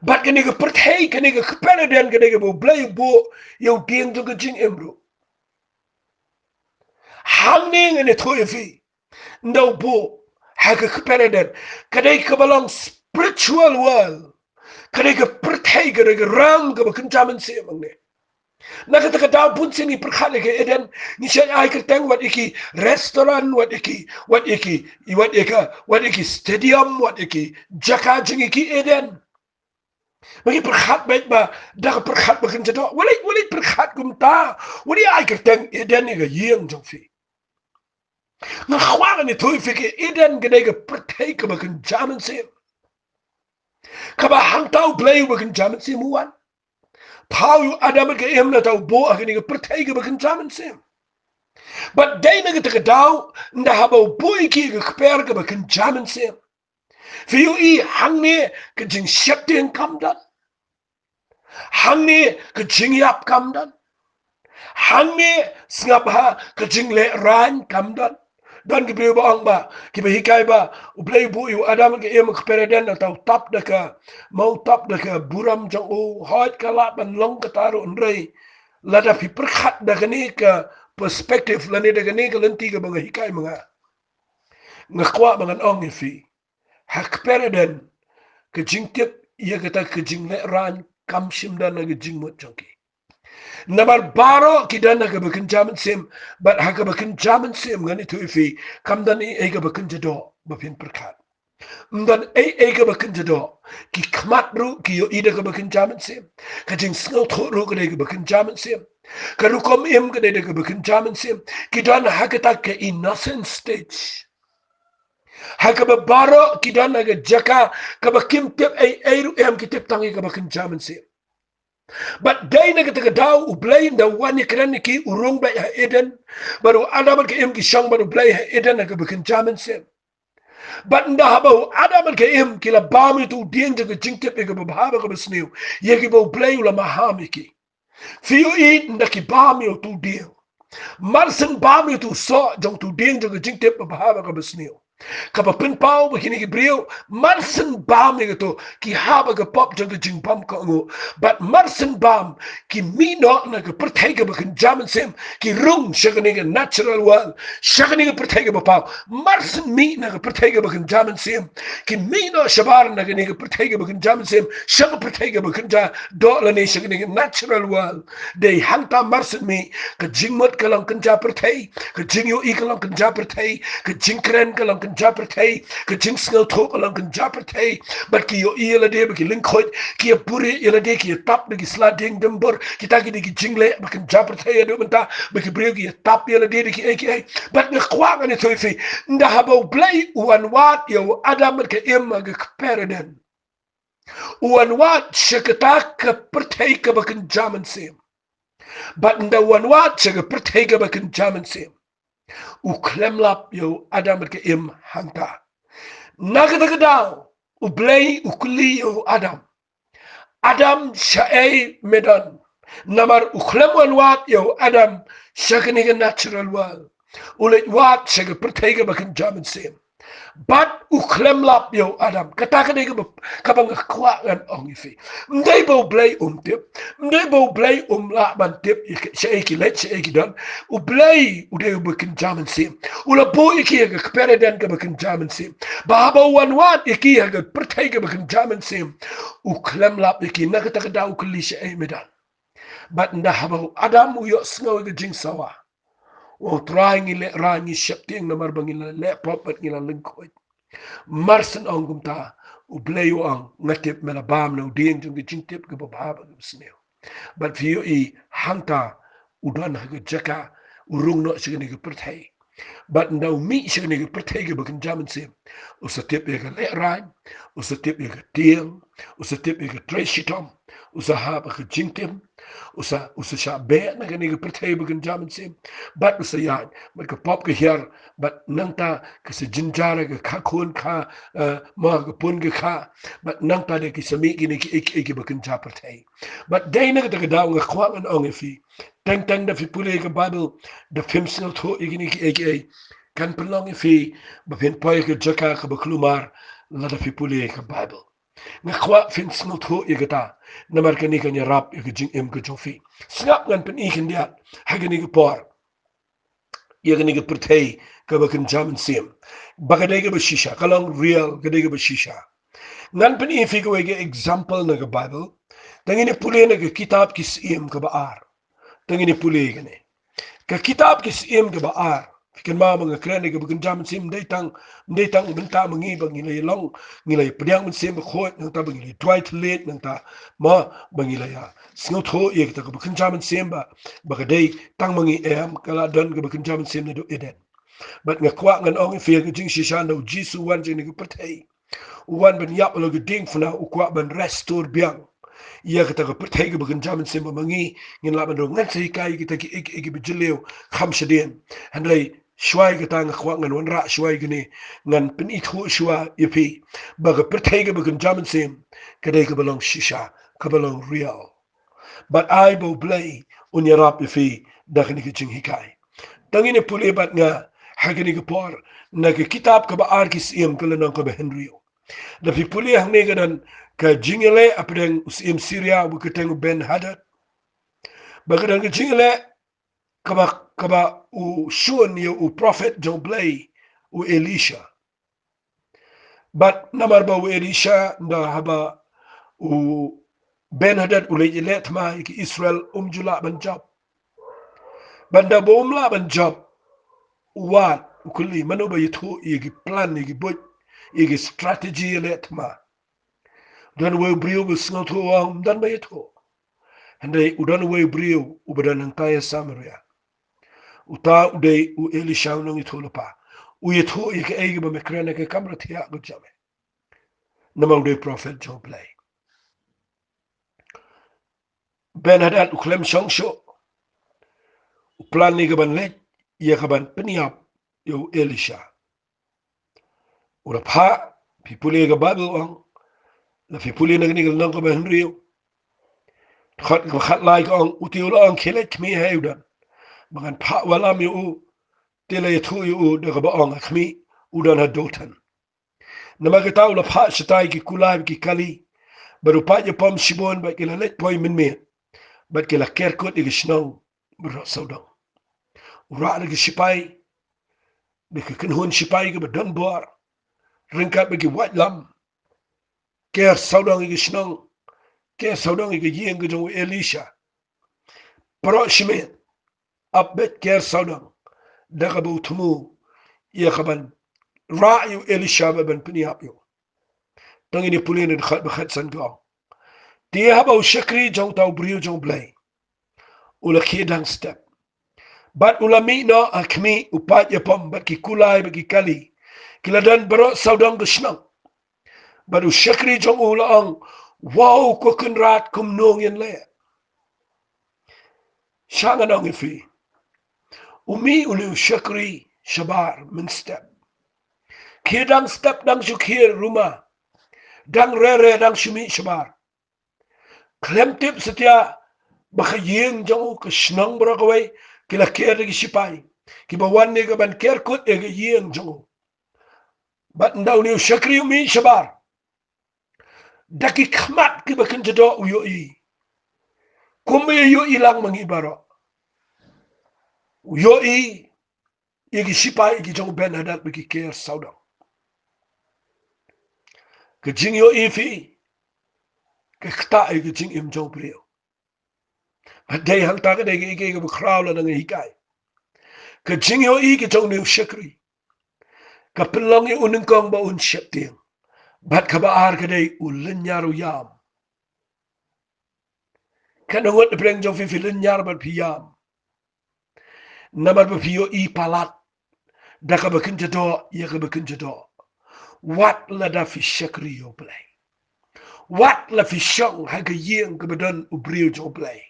Bad kane ka pyrthei, kane ka kper Eden, kane kaba U Blei u buh ïa u dieng jong ka jingim ruh. Hangne ngan ïathuh ïa phi, ynda u buh ha ka kper Eden, ka dei kaba long spiritual world. Ka dei ka pyrthei, ka dei ka ram kaba kynja mynsiem hangne. Na kata ka daw bun sien ngi pyrkhat ïa ka Eden, ngi shait ai kyrteng wat ïa ki restaurant, wat ïa ki, wat ïa ki, wat ïa ka, wat ïa ki stadium, wat ïa ki jaka jong ïa ki Eden. Ba ngi pyrkhat beit ba da ka pyrkhat ba kynja doh. Wat leit, wat leit pyrkhat kumta. Wat leit ai kyrteng Eden ïa ka ïing jong phi. Nga kwah ngan ïathuh ïa phi, ka Eden ka dei ka pyrthei kaba kynja mynsiem. Kaba hangta U Blei uba kynja mynsiem u wan. Pynpaw ïa u Adam bad ka Im, nangta u buh ha kane ka pyrthei kaba kynja mynsiem. Bad dei na kata ka daw, ynda haba u buh ïa ki ha ka kper kaba kynja mynsiem, phi ïohi hangne ka jingsheptieng kam don. Hangne ka jingïap kam don. Hangne sngap ha ka jinglehrain kam don. Don ki briew ba ong ba, kiba hikai ba U Blei u buh ïa u Adam bad ka Im ha ka kper Eden, nangta u tap da ka, ma u tap da ka burom jong u, hooid ka lah ban long kata ruh, hynrei lada phi pyrkhat da kane ka perspective lane da kane ka lynti kaba nga hikai ma nga, nga kwah ba ngan ong ïa phi, ha ka kper Eden, ka jingtip ïa kata ka jinglehrain kam shym don ha ka jingmut jong ki. Namar baroh ki don ha kaba kynja mynsiem, bad ha kaba kynja mynsiem ngan ïathuh ïa phi, kam don ei ei kaba kynja doh ba phin pyrkhat. Ym don ei ei kaba kynja doh. Ki khmat ruh ki ïohi da kaba kynja mynsiem. Ka jingsngewthuh ruh ka dei kaba kynja mynsiem. Ka rukom im ka dei da kaba kynja mynsiem. Ki don ha kata ka innocent stage, ha kaba baroh ki don ha ka jaka kaba kim tip ei ei ruh em, ki tip tang ïa kaba kynja mynsiem. Bad dei na kata ka daw U Blei ynda u wan ïakren ïa ki, u rung beit ha Eden, bad u Adam bad ka Im ki shong bad U Blei ha Eden ha kaba kynja mynsiem. Bad ynda haba u Adam bad ka Im ki la bam ïa uto u dieng jong ka jingtip ïa kaba bha bad kaba sniew, ïa kiba U Blei u la maham ïa ki. Phi ïohi, ynda ki bam ïa uto u dieng, mar shen bam ïa uto u soh jong uto u dieng jong ka jingtip ba bha bad kaba sniew, kaba pynpaw ba kine ki briew mar shen bam ïa kato, ki hap ha ka pop jong ka jingbymkohnguh. Bad mar shen bam, ki mih noh na ka pyrthei kaba kynja mynsiem, ki rung sha kane ka natural world, sha kane ka pyrthei kaba paw. Mar shen mih na ka pyrthei kaba kynja mynsiem, ki mih noh shabar na kane ka pyrthei kaba kynja mynsiem sha ka pyrthei kaba kynja doh lane sha kane ka natural world. Dei hangta mar shen mih, ka jingmut ka long kynja pyrthei, ka jingïohi ka long kynja pyrthei, ka jingkren ka long kynja pyrthei, ka jingsngewthuh ka long kynja pyrthei. Bad ki ïohi ïa lade ba ki lyngkhuid, ki ïa buhrieh ïa lade, ki ïa tap da ki sla dieng dimbur. Kita ki dei ki jingleh ba kynja pyrthei haduh mynta, ba ki briew ki ïa tap ïa lade da kiei kiei. Bad nga kwah ngan ïathuh ïa phi, ynda haba U Blei u wan wad ïa u Adam bad ka Im ha ka kper Eden, u wan wad sha kata ka pyrthei kaba kynja mynsiem. Bad ynda u wan wad sha ka pyrthei kaba kynja mynsiem, u khlem lap ïa u Adam bad ka Im hangta. Na kata ka daw U Blei u kylli ïa u Adam, Adam, shaei me don? Namar u khlem wan wad ïa u Adam sha kane ka natural world, u leit wad sha ka pyrthei kaba kynja mynsiem. Bad u khlem lap ïa u Adam. Kata ka dei kaba, kaba nga kwah ngan ong ïa phi. Ym dei ba U Blei um tip, ym dei ba U Blei um lah ban tip ïa ki, shaei ki leit, shaei ki don. U Blei u dei uba kynja mynsiem. U la buh ïa ki ha ka kper Eden kaba kynja mynsiem, ba haba u wan wad ïa ki ha ka pyrthei kaba kynja mynsiem, u khlem lap ïa ki. Na kata ka daw u kylli, shaei me don? Bad ynda haba u Adam u ïohsngew ïa ka jingsawa, u ong, Trai, ngi lehrain, ngi sheptieng namar ba ngi la leh pop bad ngi la lyngkhuid. Mar shen ong kumta, U Blei u ong, nga tip me la bam na u dieng jong ka jingtip kaba bha bad kaba sniew. Bad phi ïohi, hangta u don ha ka jaka, u rung noh sha kane ka pyrthei. Bad ynda u mih sha kane ka pyrthei kaba kynja mynsiem, u sa tip ïa ka lehrain, u sa tip ïa ka tieng, u sa tip ïa ka trei shitom, u sa hap ha ka jingtim, u sa, u sa shah beh na kane ka pyrthei ba kynja mynsiem. Bad u sa ïaid, bad ka pop ka hiar, bad nangta ka sa jynjar ha ka kha khun kha, eh, ma ka pun ka kha, bad nangta de ki sa mih kine kiei kiei kiba kynja pyrthei. Bad dei na kata ka daw nga kwah ngan ong ïa phi, teng teng da phi pule ïa ka Baibl, da phim sngewthuh ïa kine kiei kiei, kan pynlong ïa phi ba phin poi ha ka jaka kaba kulmar, Lada phi pule ka Bible, nga kwah phin sngewthuh ïa kata. Namar kane kan ïarap ïa ka jingim ka jong phi. Sngap, ngan pyni khyndiat ha kane ka por ïa kane ka pyrthei kaba kynja mynsiem, ba ka dei kaba shisha, ka long real, ka dei kaba shisha. Ngan pyni phi kawei ka example na ka Bible. Tang ngin ïa pule na ka kitab Ki Syiem kaba ar. Tang ngin ïa pule kane. Ka kitab Ki Syiem kaba ar. Phi kynmaw ba nga kren ïa kaba kynja mynsiem, ym dei tang, ym dei tang mynta ma ngi ba ngi la ïa long, ngi la ïa pdiang mynsiem bakhuid, nangta ba ngi la ïa duwai thylliej, nangta ma ba ngi la ïa sngewthuh ïa kata kaba kynja mynsiem ba, ba ka dei tang ma ngi, em, ka la don kaba kynja mynsiem naduh Eden. Bad nga kwah ngan ong ïa phi ka jingshisha, haba U Jisu u wan sha kane ka pyrthei, u wan ban ïap halor ka diengphna, u kwah ban restore biang ïa kata ka pyrthei kaba kynja mynsiem ba ma ngi ngin lah ban rung. Ngan sa hikai kita ki, ki, ki ba jylliew kham shadien. Hynrei shuwa ïa kata nga kwah ngan wanrah shuwa ïa kane, ngan pynithuh shuwa ïa phi ba ka pyrthei kaba kynja mynsiem ka dei kaba long shisha, kaba long real. Bad ai ba U Blei un ïarap ïa phi da kane ka jinghikai. Tang ngin ïa pule bad nga ha kane ka por na ka kitab kaba ar Ki Syiem, ka lynnong kaba hynriew. Da phi pule hangne ka don ka jingïaleh hapdeng u syiem Syria, uba kyrteng u Ben-hadad. Ba ka don ka jingïaleh kaba, kaba u shun ïa u prophet jong U Blei, u Elisha. Bad namar ba u Elisha, ynda haba u Ben-hadad u leit ïaleh thma ïa ki Israel, um ju lah ban jop. Bad ynda ba um lah ban jop, u wad, u kylli, mano ba ïathuh ïa ki plan, ïa ki buit, ïa ki strategy ïaleh thma. Don uwei u briew ba sngewthuh, u ong, ym don ba ïathuh. Hynrei u don uwei u briew uba don hangtai ha Samaria. Uta u dei u Elisha, u nongïathuhlypa. U ïathuh ïa kaei kaba me kren, ka kamra thiah ka jam eh. Namar u dei prophet jong U Blei. Ben-hadad u khlem shong shuh. U plan ïa kaban leit, ïa kaban pynïap ïa u Elisha. U la phah, phi pule ka Bible, u ong, la phi pule na kane ka lynnong kaba hynriew, dkhot kaba khatlai, ka ong, u te u la ong, khie leit khmih ha ei u don, ba ngan phah wallam ïa u. Te la ïathuh ïa u da kaba ong, ha khmih, u don ha Dothan. Namar kata u la phah shatai ki kulai bad ki kali, bad u paid ïapom shibun, bad ki la leit poi mynmiet, bad ki la ker kut ïa ka shnong baroh sawdong. U rah da ki shipai, da ka kynhun shipai kaba don bor, ryngkat bad ki waitlam, ker sawdong ïa ka shnong, ker sawdong ïa ka ïing ka jong u Elisha. Baroh shimet, ap beit, ker sawdong, da kaba u thmu ïa kaban rah ïa u Elisha bad ban pynïap ïa u. Tang ngin ïa pule na dkhot ba khatsan, ka ong, te haba u shakri jong uta u briew jong U Blei u la khie dang step, bad u la mih noh ha khmih, u paid ïapom bad ki kulai bad ki kali ki la don baroh sawdong ka shnong. Bad u shakri jong u u la ong, wow, ko Kynrad, kumno ngin leh? Sha ngan ong ïa phi, u mih une u shakri shabar mynstep. Khie dang step, dang shu khie ruma, dang rere, dang shu mih shabar. Khlem tip satia ba ka ïing jong u, ka shnong baroh kawei ki la ker da ki shipai kiba wan ne kaban ker kut ïa ka ïing jong u. Bad ynda une u shakri u mih shabar, da ki khmat kiba kynja doh u ïohi, kumba ïohi lang ma ngi baroh. U ïohi ïa ki shipai ki jong u Ben-hadad ba ki ker sawdong. Ka jingïohi phi ka ktah ïa ka jingim jong u briew. Bad dei hangta ka dei kaei kaei kaba khraw lada nga hikai. Ka jingïohi ka jong une u shakri ka pynlong ïa u nyngkong ba un sheptieng. Bad kaba ar ka dei u lynñiar u ïam. Katno ngut na pdeng jong phi phi lynñiar bad phi ïam? Namar ba phi ïohi palat da kaba kynja doh ïa kaba kynja doh. Wat lada phi shakri ïa U Blei, wat la phi shong ha ka ïing kaba don u briew jong U Blei,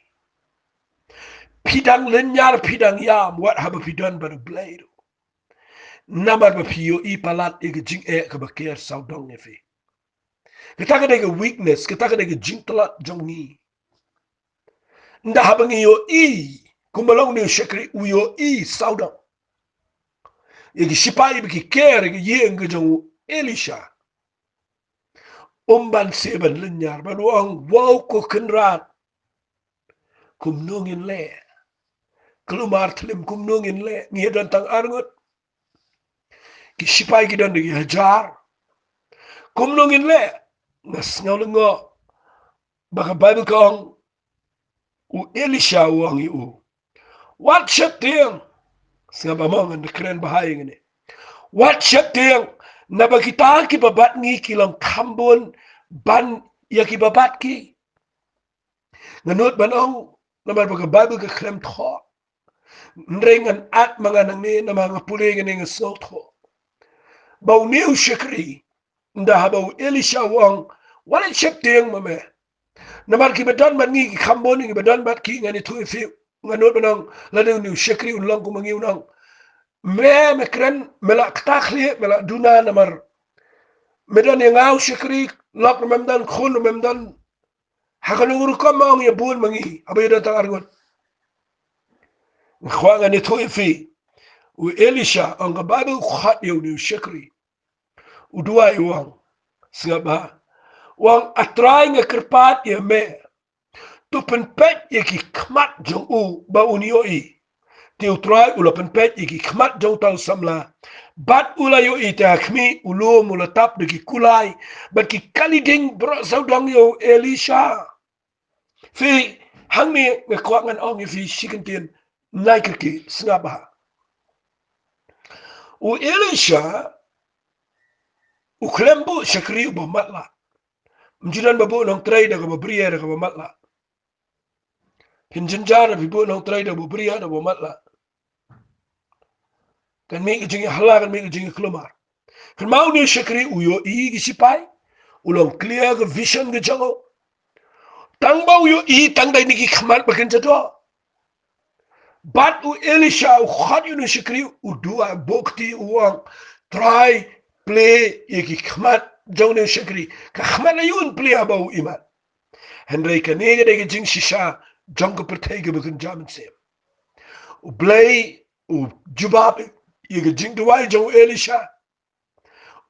phi dang lynñiar, phi dang ïam wat haba phi don bad U Blei ruh. Namar ba phi ïohi palat ïa ka jingeh kaba ker sawdong ïa phi. Kata ka dei ka weakness, kata ka dei ka jingtlot jong ngi. Ynda haba ngi ïohi kumba long une u shakri u ïohi sawdong ïa ki shipai ba ki ker ïa ka ïing ka jong u Elisha, um ban seh ban lynñiar, bad u ong, wow ko Kynrad, kumno ngin leh? Kulmar thlim, kumno ngin leh? Ngi don tang arngut. Ki sipai ki don da ki hajar. Kumno ngin leh? Nga sngew lyngngoh ba ka Baibl ka ong, u Elisha u ong ïa u, wat sheptieng. Sngap ba mo, ngan da kren bha ïa kane. Wat sheptieng, naba kita kiba bat ngi ki long kham bun ban ïa kiba bat ki. Nga nud ban ong, namar ba ka Baibl ka khlem thoh. Hynrei ngan add ma nga nangne, namar nga pule kane nga sngewthuh ba une u shakri, ynda haba u Elisha u ong, wat sheptieng ma me, namar kiba don bad ngi ki kham bun, kiba don bad ki, ngan ïathuh ïa phi. Nga nud ban ong, lada une u shakri un long kum ma ngi, un ong, me, me kren, me la kta khlieh, me la duna, namar me don ïa nga u shakri, lok ruh mem don, khun ruh mem don. Ha kano ka rukom me ong ïa bun ma ngi, haba ïa don tang arngut? Nga kwah ngan ïathuh ïa phi. U Elisha, ong ka Baibl, u khot ïa une u shakri. U duwai, u ong, sngap bha. U ong, A Trai, nga kyrpad ïa me, to pynpeit ïa ki khmat jong u ba un ïohi. Te u Trai u la pynpeit ïa ki khmat jong uta u samla, bad u la ïohi, te ha khmih u lum u la tap da ki kulai bad ki kali ding baroh sawdong ïa u Elisha. Phi, hangne nga kwah ngan ong ïa phi shi kyntien, nai kyrkieh, sngap bha. U Elisha u khlem buh shakri uba matlah. Ym ju don ba buh nongtrei da kaba briew da kaba matlah. Phin jynjar phi buh nongtrei da kaba briew da kaba matlah. Kan mih ka jingïahala, kan mih ka jingïakulmar. Kynmaw, une u shakri u ïohi ki sipai, u long clear ka vision ka jong u. Tang ba u ïohi tang da kine ki khmat ba kynja doh. Bad u Elisha u khot ïa une u shakri, u duwai, u buh kti, u ong, Trai, plie ïa ki khmat jong une u shakri. Ka khmat aïu un plie haba u imat? Hynrei kane ka dei ka jingshisha jong ka pyrthei kaba kynja mynsiem. U Blei u jubab ïa ka jingduwai jong u Elisha.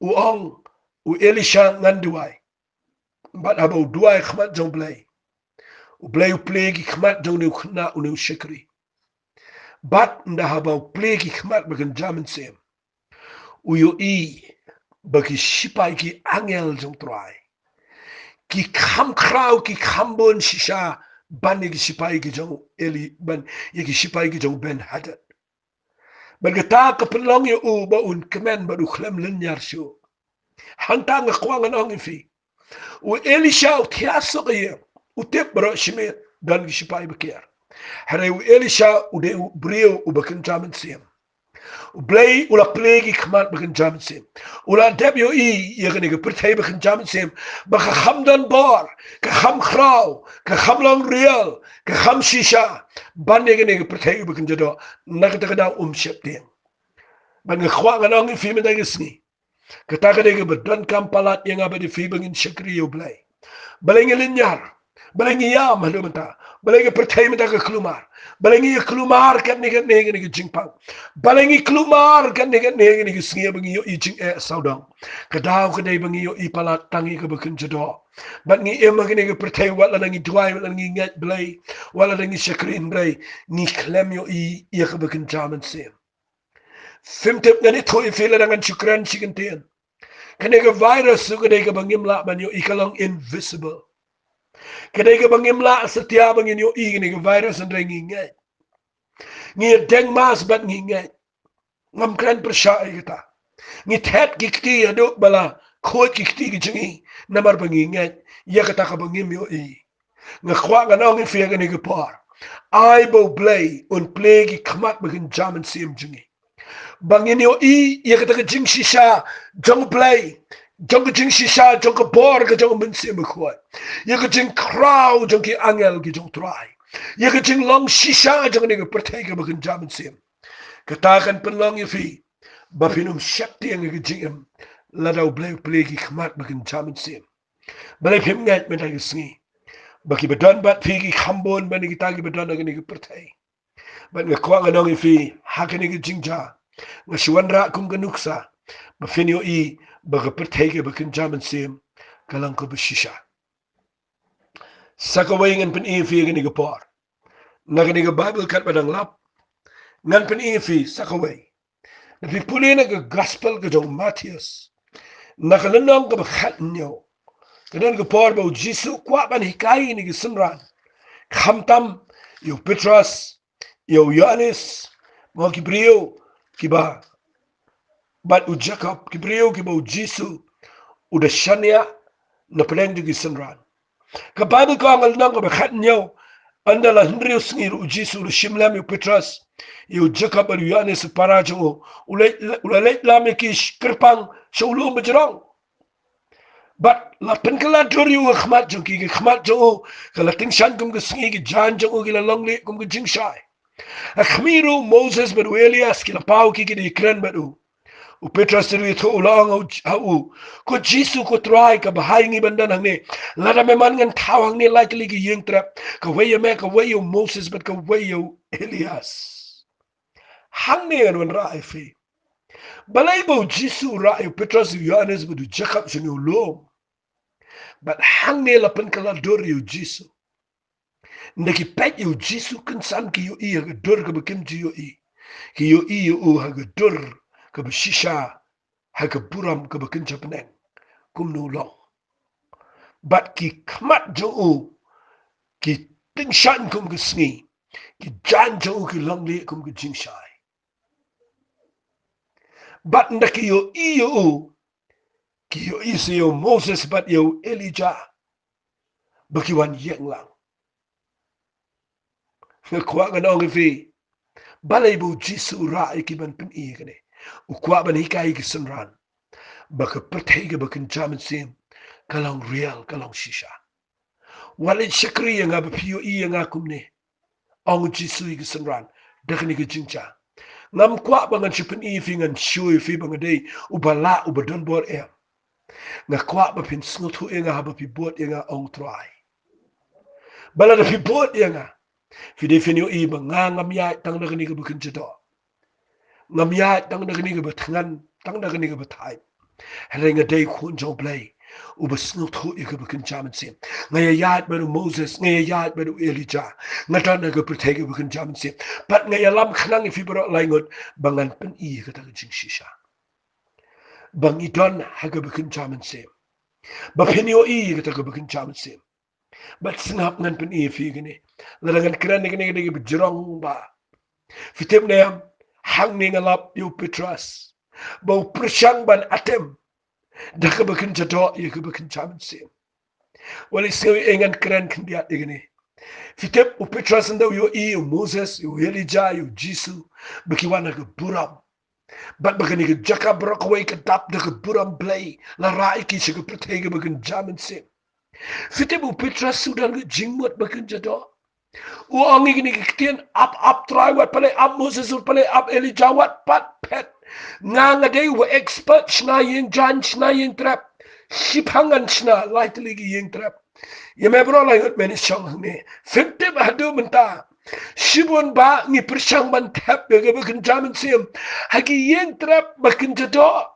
U ong u Elisha, ngan duwai. Bad haba u duwai khmat jong u Blei, u Blei u plie ki khmat jong une u khynnah, une u shakri. Bad ynda haba u plie ki khmat ba kynja mynsiem, u ïohi ba ki sipai, ki angel jong u Trai, ki kham khraw, ki kham bun shisha ban ïa ki sipai ki jong u Eli, ban ïa ki sipai ki jong u Ben Hadad. Bad kata ka pynlong ïa u ba un kmen bad u khlem lynñiar shuh. Hangta nga kwah ngan ong ïa phi, u Elisha u thiah suk ïa u, u tip baroh shimiet don ki sipai ba kiar. Hynrei u Elisha u dei u briew uba kynja mynsiem. U Blei u la plie ki khmat ba kynja mynsiem. U la dep ïohi ïa kane ka pyrthei ba kynja mynsiem, ba ka kham don bor, ka kham khraw, ka kham long real, ka kham shisha ban ïa kane ka pyrthei ba kynja doh. Na kata ka daw um sheptieng. Bad nga kwah ngan ong ïa phi mynta ka sngi, kata ka dei kaba donkam palat ïa nga bad ïa phi, ba ngin shakri ïa u Blei. Balei ngi lynñiar? Balei ngi ïam haduh mynta? Balei ka pyrthei mynta ka kulmar? Balei ngi kulmar katne katne katne ka jingpang? Balei ngi kulmar katne katne katne ka sngi ba ngi ïohi jingeh sawdong? Ka daw ka dei ba ngi ïohi palat tang ïa kaba kynja doh. Bad ngi im ha kane ka pyrthei, wat lada ngi duwai, wat lada ngi ngeit Blei, wat lada ngi shakri, hynrei ngi khlem ïohi ïa kaba kynja mynsiem. Phim tip, ngan ïathuh ïa phi lada ngan shu kren shi kyntien. Kane ka virus ruh ka dei kaba ngim lah ban ïohi, ka long invisible. Ka dei kaba ngim lah satia ba ngin ïohi kane ka virus, hynrei ngi ngeit. Ngi ïadeng mask bad ngi ngeit. Ngam kren pyrshah ïa kata. Ngi thet ki kti haduh ba la khuid ki kti ki jong ngi, namar ba ngi ngeit ïa kata kaba ngim ïohi. Nga kwah ngan ong ïa phi ha kane ka por, ai ba u Blei un plie ki khmat ba kynja mynsiem jong ngi, ba ngin ïohi ïa kata ka jingshisha jong u Blei, jong ka jingshisha jong ka bor ka jong u Mynsiem Bakhuid, ïa ka jingkhraw jong ki angel ki jong u Trai, ïa ka jinglong shisha jong kane ka pyrthei kaba kynja mynsiem. Kata kan pynlong ïa phi ba phin ym sheptieng ïa ka jingim lada u Blei u plie ki khmat ba kynja mynsiem. Balei phim ngeit mynta ka sngi ba kiba don bad phi ki kham bun ban ïa kita kiba don ha kane ka pyrthei? Bad nga kwah ngan ong ïa phi ha kane ka jingjia, nga shu wanrah kum ka nuksa ba phin ïohi ba ka pyrthei kaba kynja mynsiem ka long kaba shisha. Sa kawei ngan pyni ïa phi kane ka por. Na kane ka Baibl kat ba dang lap, ngan pyni ïa phi sa kawei. Na phi pule na ka Gospel ka jong u Mathaios, na ka lynnong kaba khathynñiew, ka don ka por ba u Jisu u kwah ban hikai ïa kine ki synran, khamtam ïa u Petros, ïa u Ïoannis, mo, ki briew kiba, bad u Jakob, ki briew kiba u Jisu u da shaniah na pdeng jong ki synran. Ka Baibl ka ong ha lynnong kaba khathynñiew, ynda la hynriew sngi ruh u Jisu u la shim lem ïa u Petros, ïa u Jakob bad u Ïoannis u para jong u, u leit, u la leit lam ïa ki kyrpang sha u lum bajrong. Bad la pynkylla dur ïa u ha khmat jong ki, ka khmat jong u ka la tyngshaiñ kum ka sngi, ki jaiñ jong u ki la long lieh kum ka jingshai. Ha khmih ruh u Moses bad u Elias ki la paw, ki, ki dei kren bad u. U Petros ruh u ïathuh, u la ong ha u, ha u, ko Jisu, ko Trai, kaba bha ïa ngi ban don hangne. Lada me mon ngan thaw hangne lai tylli ki ïing trep, kawei ïa me, kawei ïa u Moses bad kawei ïa u Elias. Hangne ngan wanrah ïa phi. Balei ba u Jisu u rah ïa u Petros, u Ïoannis bad u Jakob sha une u lum? Bad hangne la pynkylla dur ïa u Jisu. Ynda ki peit ïa u Jisu kynsan ki ïohi ha ka dur kaba kim ju ïohi. Ki ïohi ïa u ha ka dur kaba shisha, ha ka burom kaba kynja bneng, kumno u long. Bad ki khmat jong u ki tyngshaiñ kum ka sngi, ki jaiñ jong u ki long lieh kum ka jingshai. Bad ynda ki ïohi ïa u, ki ïohi sa ïa u Moses bad ïa u Elijah ba ki wan ïeng lang. Nga kwah ngan ong ïa phi, balei ba u Jisu u rah ïa ki ban pyni ïa kane? U kwah ban hikai ïa ki synran ba ka pyrthei kaba kynja mynsiem ka long real, ka long shisha. Wat leit shakri ïa nga ba phi ïohi ïa nga kumne, ong u Jisu ïa ki synran da kane ka jingjia. Ngam kwah ba ngan shu pyni ïa phi, ngan shu ïa phi ba nga dei uba lah, uba don bor em. Nga kwah ba phin sngewthuh ïa nga haba phi bud ïa nga, ong u Trai. Ba lada phi bud ïa nga, phi dei phin ïohi ba nga ngam ïaid tang da kane kaba kynja doh. Ngam ïaid tang da kane kaba thngan, tang da kane kaba thait. Hynrei nga dei khun jong u Blei uba sngewthuh ïa kaba kynja mynsiem. Nga ïaid bad u Moses, nga ïaid bad u Elijah. Nga don ha ka pyrthei kaba kynja mynsiem. Bad nga ïalam khnang ïa phi baroh lai ngut ba ngan pyni ïa kata ka jingshisha. Ba ngi don ha kaba kynja mynsiem. Ba phin ïohi ïa kata kaba kynja mynsiem. Bad sngap, ngan pyni ïa phi kane. Lada ngan kren ïa kane, kane kaba jrong bha. Phi tip ne em, hangne nga lap ïa u Petros ba u pyrshang ban atem da kaba kynja doh ïa kaba kynja mynsiem. Wat leit sngew ïa ei ngan kren khyndiat ïa kane. Phi tip, u Petros ynda u ïohi ïa u Moses, ïa u Elijah, ïa u Jisu ba ki wan ha ka burom, bad ba kane ka jaka baroh kawei ka dap da ka burom Blei, la rah ïa ki sha ka pyrthei kaba kynja mynsiem. Phi tip u Petros u don ka jingmut ba kynja doh. U ong ïa kine ki ktien, ap, ap Trai, wat pynleit, ap Moses, wat pynleit, ap Elijah, wat pat phet. Nga, nga dei uba expert shna ïing jaiñ, shna ïing trep. Shiphang ngan shna lai tylli ki ïing trep. Ïa me baroh lai ngut, men shong hangne, phin tip haduh mynta shibun ba ngi pyrshang ban thep ïa kaba kynja mynsiem ha ki ïing trep ba kynja doh.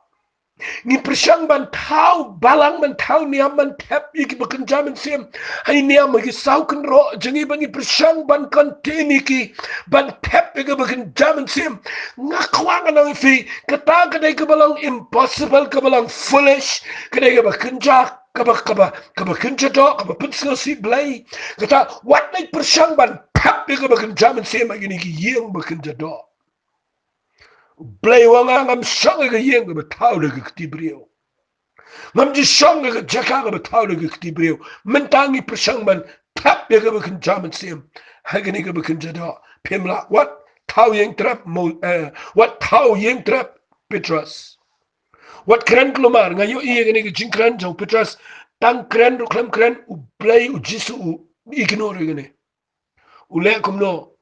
Ngi pyrshang ban thaw balang, ban thaw niam, ban thep ïa kiba kynja mynsiem ha ki niam, ha ki saw kynroh jong ngi, ba ngi pyrshang ban contain ïa ki, ban thep ïa kiba kynja mynsiem. Nga kwah ngan ong ïa phi, kata ka dei kaba long impossible, kaba long foolish, ka dei kaba kynja, kaba, kaba, kaba kynja doh, kaba pynsngewsih Blei. Kata, wat leit pyrshang ban thep ïa kiba kynja mynsiem ha kine ki ïing ba kynja doh. U Blei u ong, nga ngam shong ha ka ïing kaba thaw da ka kti briew. Ngam ju shong ha ka jaka kaba thaw da ka kti briew. Mynta ngi pyrshang ban thep ïa kaba kynja mynsiem ha kane kaba kynja doh. Phim lah. Wat thaw ïing trep, Mo-, eh, wat thaw ïing trep, Petros. Wat kren kulmar, nga ïohi ïa kane ka jingkren jong u Petros. Tang kren ruh khlem kren, U Blei, U Jisu u ignore ïa kane. U leh kumno?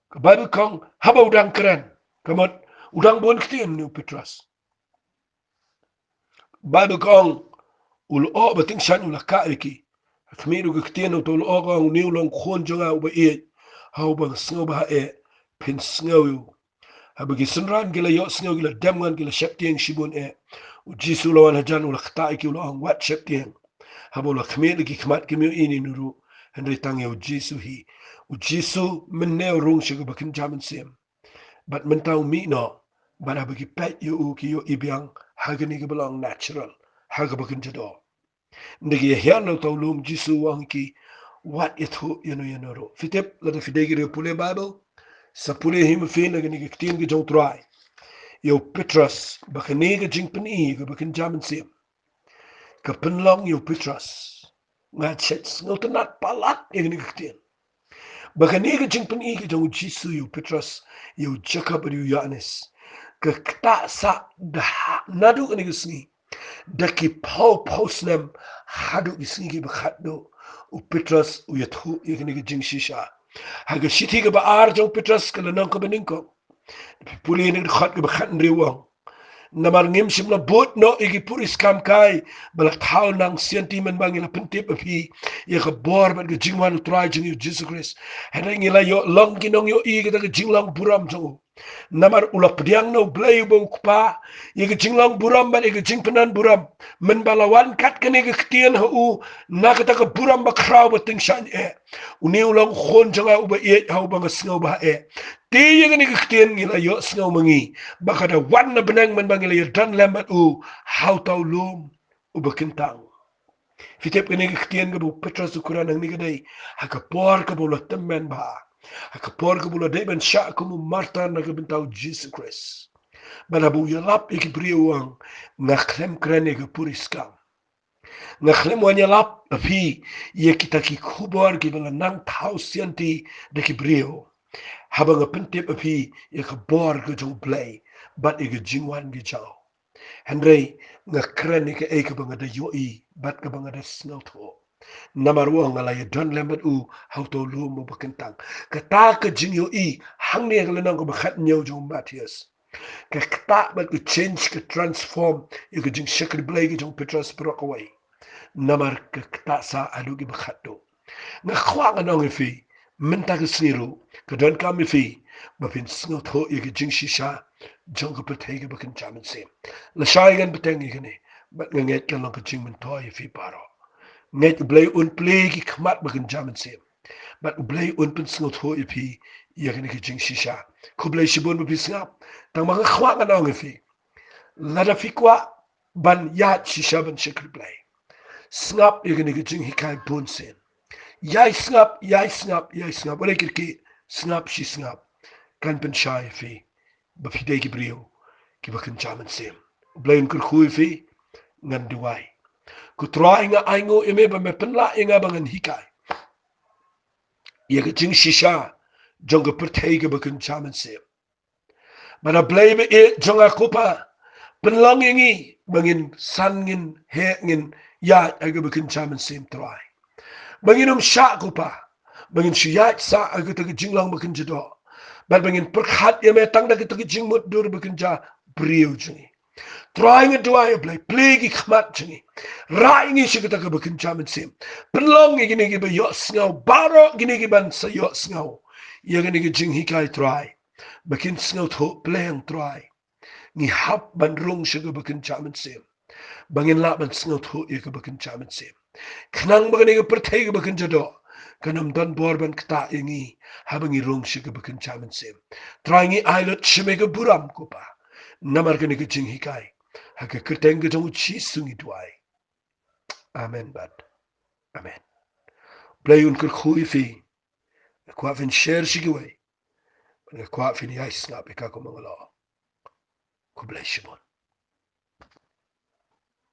Ka Baibl ka ong, haba u dang kren, ka mut u dang bun ktien une u Petros. Baibl ka ong, u lyoh ba tyngshaiñ u la kah ïa ki. Ha khmih ruh ka ktien, uta u lyoh ka ong, une u long khun jong nga uba ïeit, ha uba nga sngewbha eh, phin sngew ïa u. Haba ki synran ki la ïohsngew, ki la dem ngan, ki la sheptieng shibun eh. U Jisu u la wan hajan, u la ktah ïa ki, u la ong, wat sheptieng. Haba u la khmih la ki khmat kim ïohi ïa une ruh, hynrei tang ïa u Jisu hi. U Jisu mynne u rung sha kaba kynja mynsiem. Bad mynta u mih noh, bad haba ki peit ïa u ki ïohi biang ha kane kaba long natural, ha kaba kynja doh. Ynda ki ïa hiar na uta u lum, Jisu u ong ïa ki, wat ïathuh ïano ïano ruh. Phi tip, lada phi dei ki riewpule Baibl, sa pule hi ma phi na kane ka ktien ka jong u Trai ïa u Petros, ba kane ka jingpyni kaba kynja mynsiem ka pynlong ïa u Petros. Nga shet sngewtynnat palat ïa kane ka ktien. Ba kane ka jingpyni ka jong u Jisu ïa u Petros, ïa u Jakob bad ïa u Ïoannis, ka ktah sah da ha, naduh kane ka sngi, da ki phew phew snem, haduh ki sngi kiba khatduh, u Petros u ïathuh ïa kane ka jingshisha. Ha ka shithi kaba ar jong u Petros, ka lynnong kaba nyngkong, pule na ka dkhot kaba khathynriew u ong: Namar ngim shym la bud noh ïa ki puriskam kai ba la thaw nang sianti mynba ngi la pyntip ïa phi ïa ka bor bad ka jingwan u Trai jong ngi u Jisu Khrist. Hynrei ngi la ïoh long ki nongïohi ïa kata ka jinglong burom jong u. Namar u la pdiang na U Blei uba u Kpa ïa ka jinglong burom bad ïa ka jingpynban burom, mynba la wan kat kane ka ktien ha u na kata ka burom bakhraw ba tyngshaiñ eh. Une u long u khun jong nga uba ïeit, ha uba nga sngew bha eh. Te ïa kane ka ktien ngi la ïohsngew ma ngi, ba ka da wan na bneng mynba ngi la ïadon lem bad u ha uta u lum uba kyntang. Phi tip, kane ka ktien kaba u Petros u kren hangne ka dei ha ka por kaba u la tymmen bha, ha ka por kaba u la dei ban shah kum u martar na ka bynta u Jisu Khrist. Bad haba u ïalap ïa ki briew u ong, nga khlem kren ïa ka puriskam. Nga khlem wan ïalap ïa phi ïa kita ki khubor kiba la nang thaw sianti da ki briew, haba nga pyntip ïa phi ïa ka bor ka jong U Blei bad ïa ka jingwan ka jong u. Hynrei nga kren ïa kaei kaba nga da ïohi bad kaba nga da sngewthuh. Namar u ong, nga la ïadon lem bad u ha uta u lum uba kyntang. Kata ka jingïohi hangne ha ka lynnong kaba khathynñiew jong u Mathaios, ka ktah bad ka change, ka transform ïa ka jingshakri Blei ka jong u Petros baroh kawei. Namar ka ktah sah haduh kiba khatduh. Nga kwah ngan ong ïa phi mynta ka sngi ruh, ka donkam ïa phi ba phin sngewthuh ïa ka jingshisha jong ka pyrthei kaba kynja mynsiem. Lashai ngan bteng ïa kane, bad nga ngeit kan long ka jingmyntoi ïa phi baroh. Ngeit U Blei un plie ki khmat ba kynja mynsiem, bad U Blei un pynsngewthuh ïa phi ïa kane ka jingshisha. Khublei shibun ba phi sngap. Tang ba nga kwah ngan ong ïa phi, lada phi kwah ban ïaid shisha ban shakri Blei, sngap ïa kane ka jinghikai bunsien. Ïai sngap, ïai sngap, ïai sngap. Wat ïa kyrkieh, sngap shi sngap. Kan pynshai ïa phi ba phi dei ki briew kiba kynja mynsiem. U Blei un kyrkhu ïa phi. Ngan duwai. Ko Trai, nga ainguh ïa me ba me pynlah ïa nga ba ngan hikai ïa ka jingshisha jong ka pyrthei kaba kynja mynsiem. Bad A Blei ba ïeit jong nga, ko Pa, pynlong ïa ngi ba ngin san, ngin heh, ngin ïaid ha kaba kynja mynsiem, Trai. Ba ngin ym shah, ko Pa, ba ngin shu ïaid sah ha kata ka jinglong ba kynja doh, bad ba ngin pyrkhat ïa me tang da kata ka jingmutdur ba kynja briew jong ngi. Trai, nga duwai, A Blei, plie ki khmat jong ngi. Rai ngi sha kata kaba kynja mynsiem. Pynlong ïa kine kiba ïohsngew, baroh kine kiban sa ïohsngew ïa kane ka jinghikai, Trai, ba kin sngewthuh pleng, Trai. Ngi hap ban rung sha kaba kynja mynsiem, ba ngin lah ban sngewthuh ïa kaba kynja mynsiem. Khnang ba kane ka pyrthei kaba kynja doh kan ym don bor ban ktah ïa ngi haba ngi rung sha kaba kynja mynsiem. Trai, ngi ai lut sha me ka burom, ko Pa, namar kane ka jinghikai. Ha ka kyrteng ka jong U Jisu ngi duwai. Amen bad amen. Blei un kyrkhu ïa phi. Nga kwah phin share sha kiwei. Nga kwah phin ïai sngap ïa ka kumba nga la ong. Khublei shibun.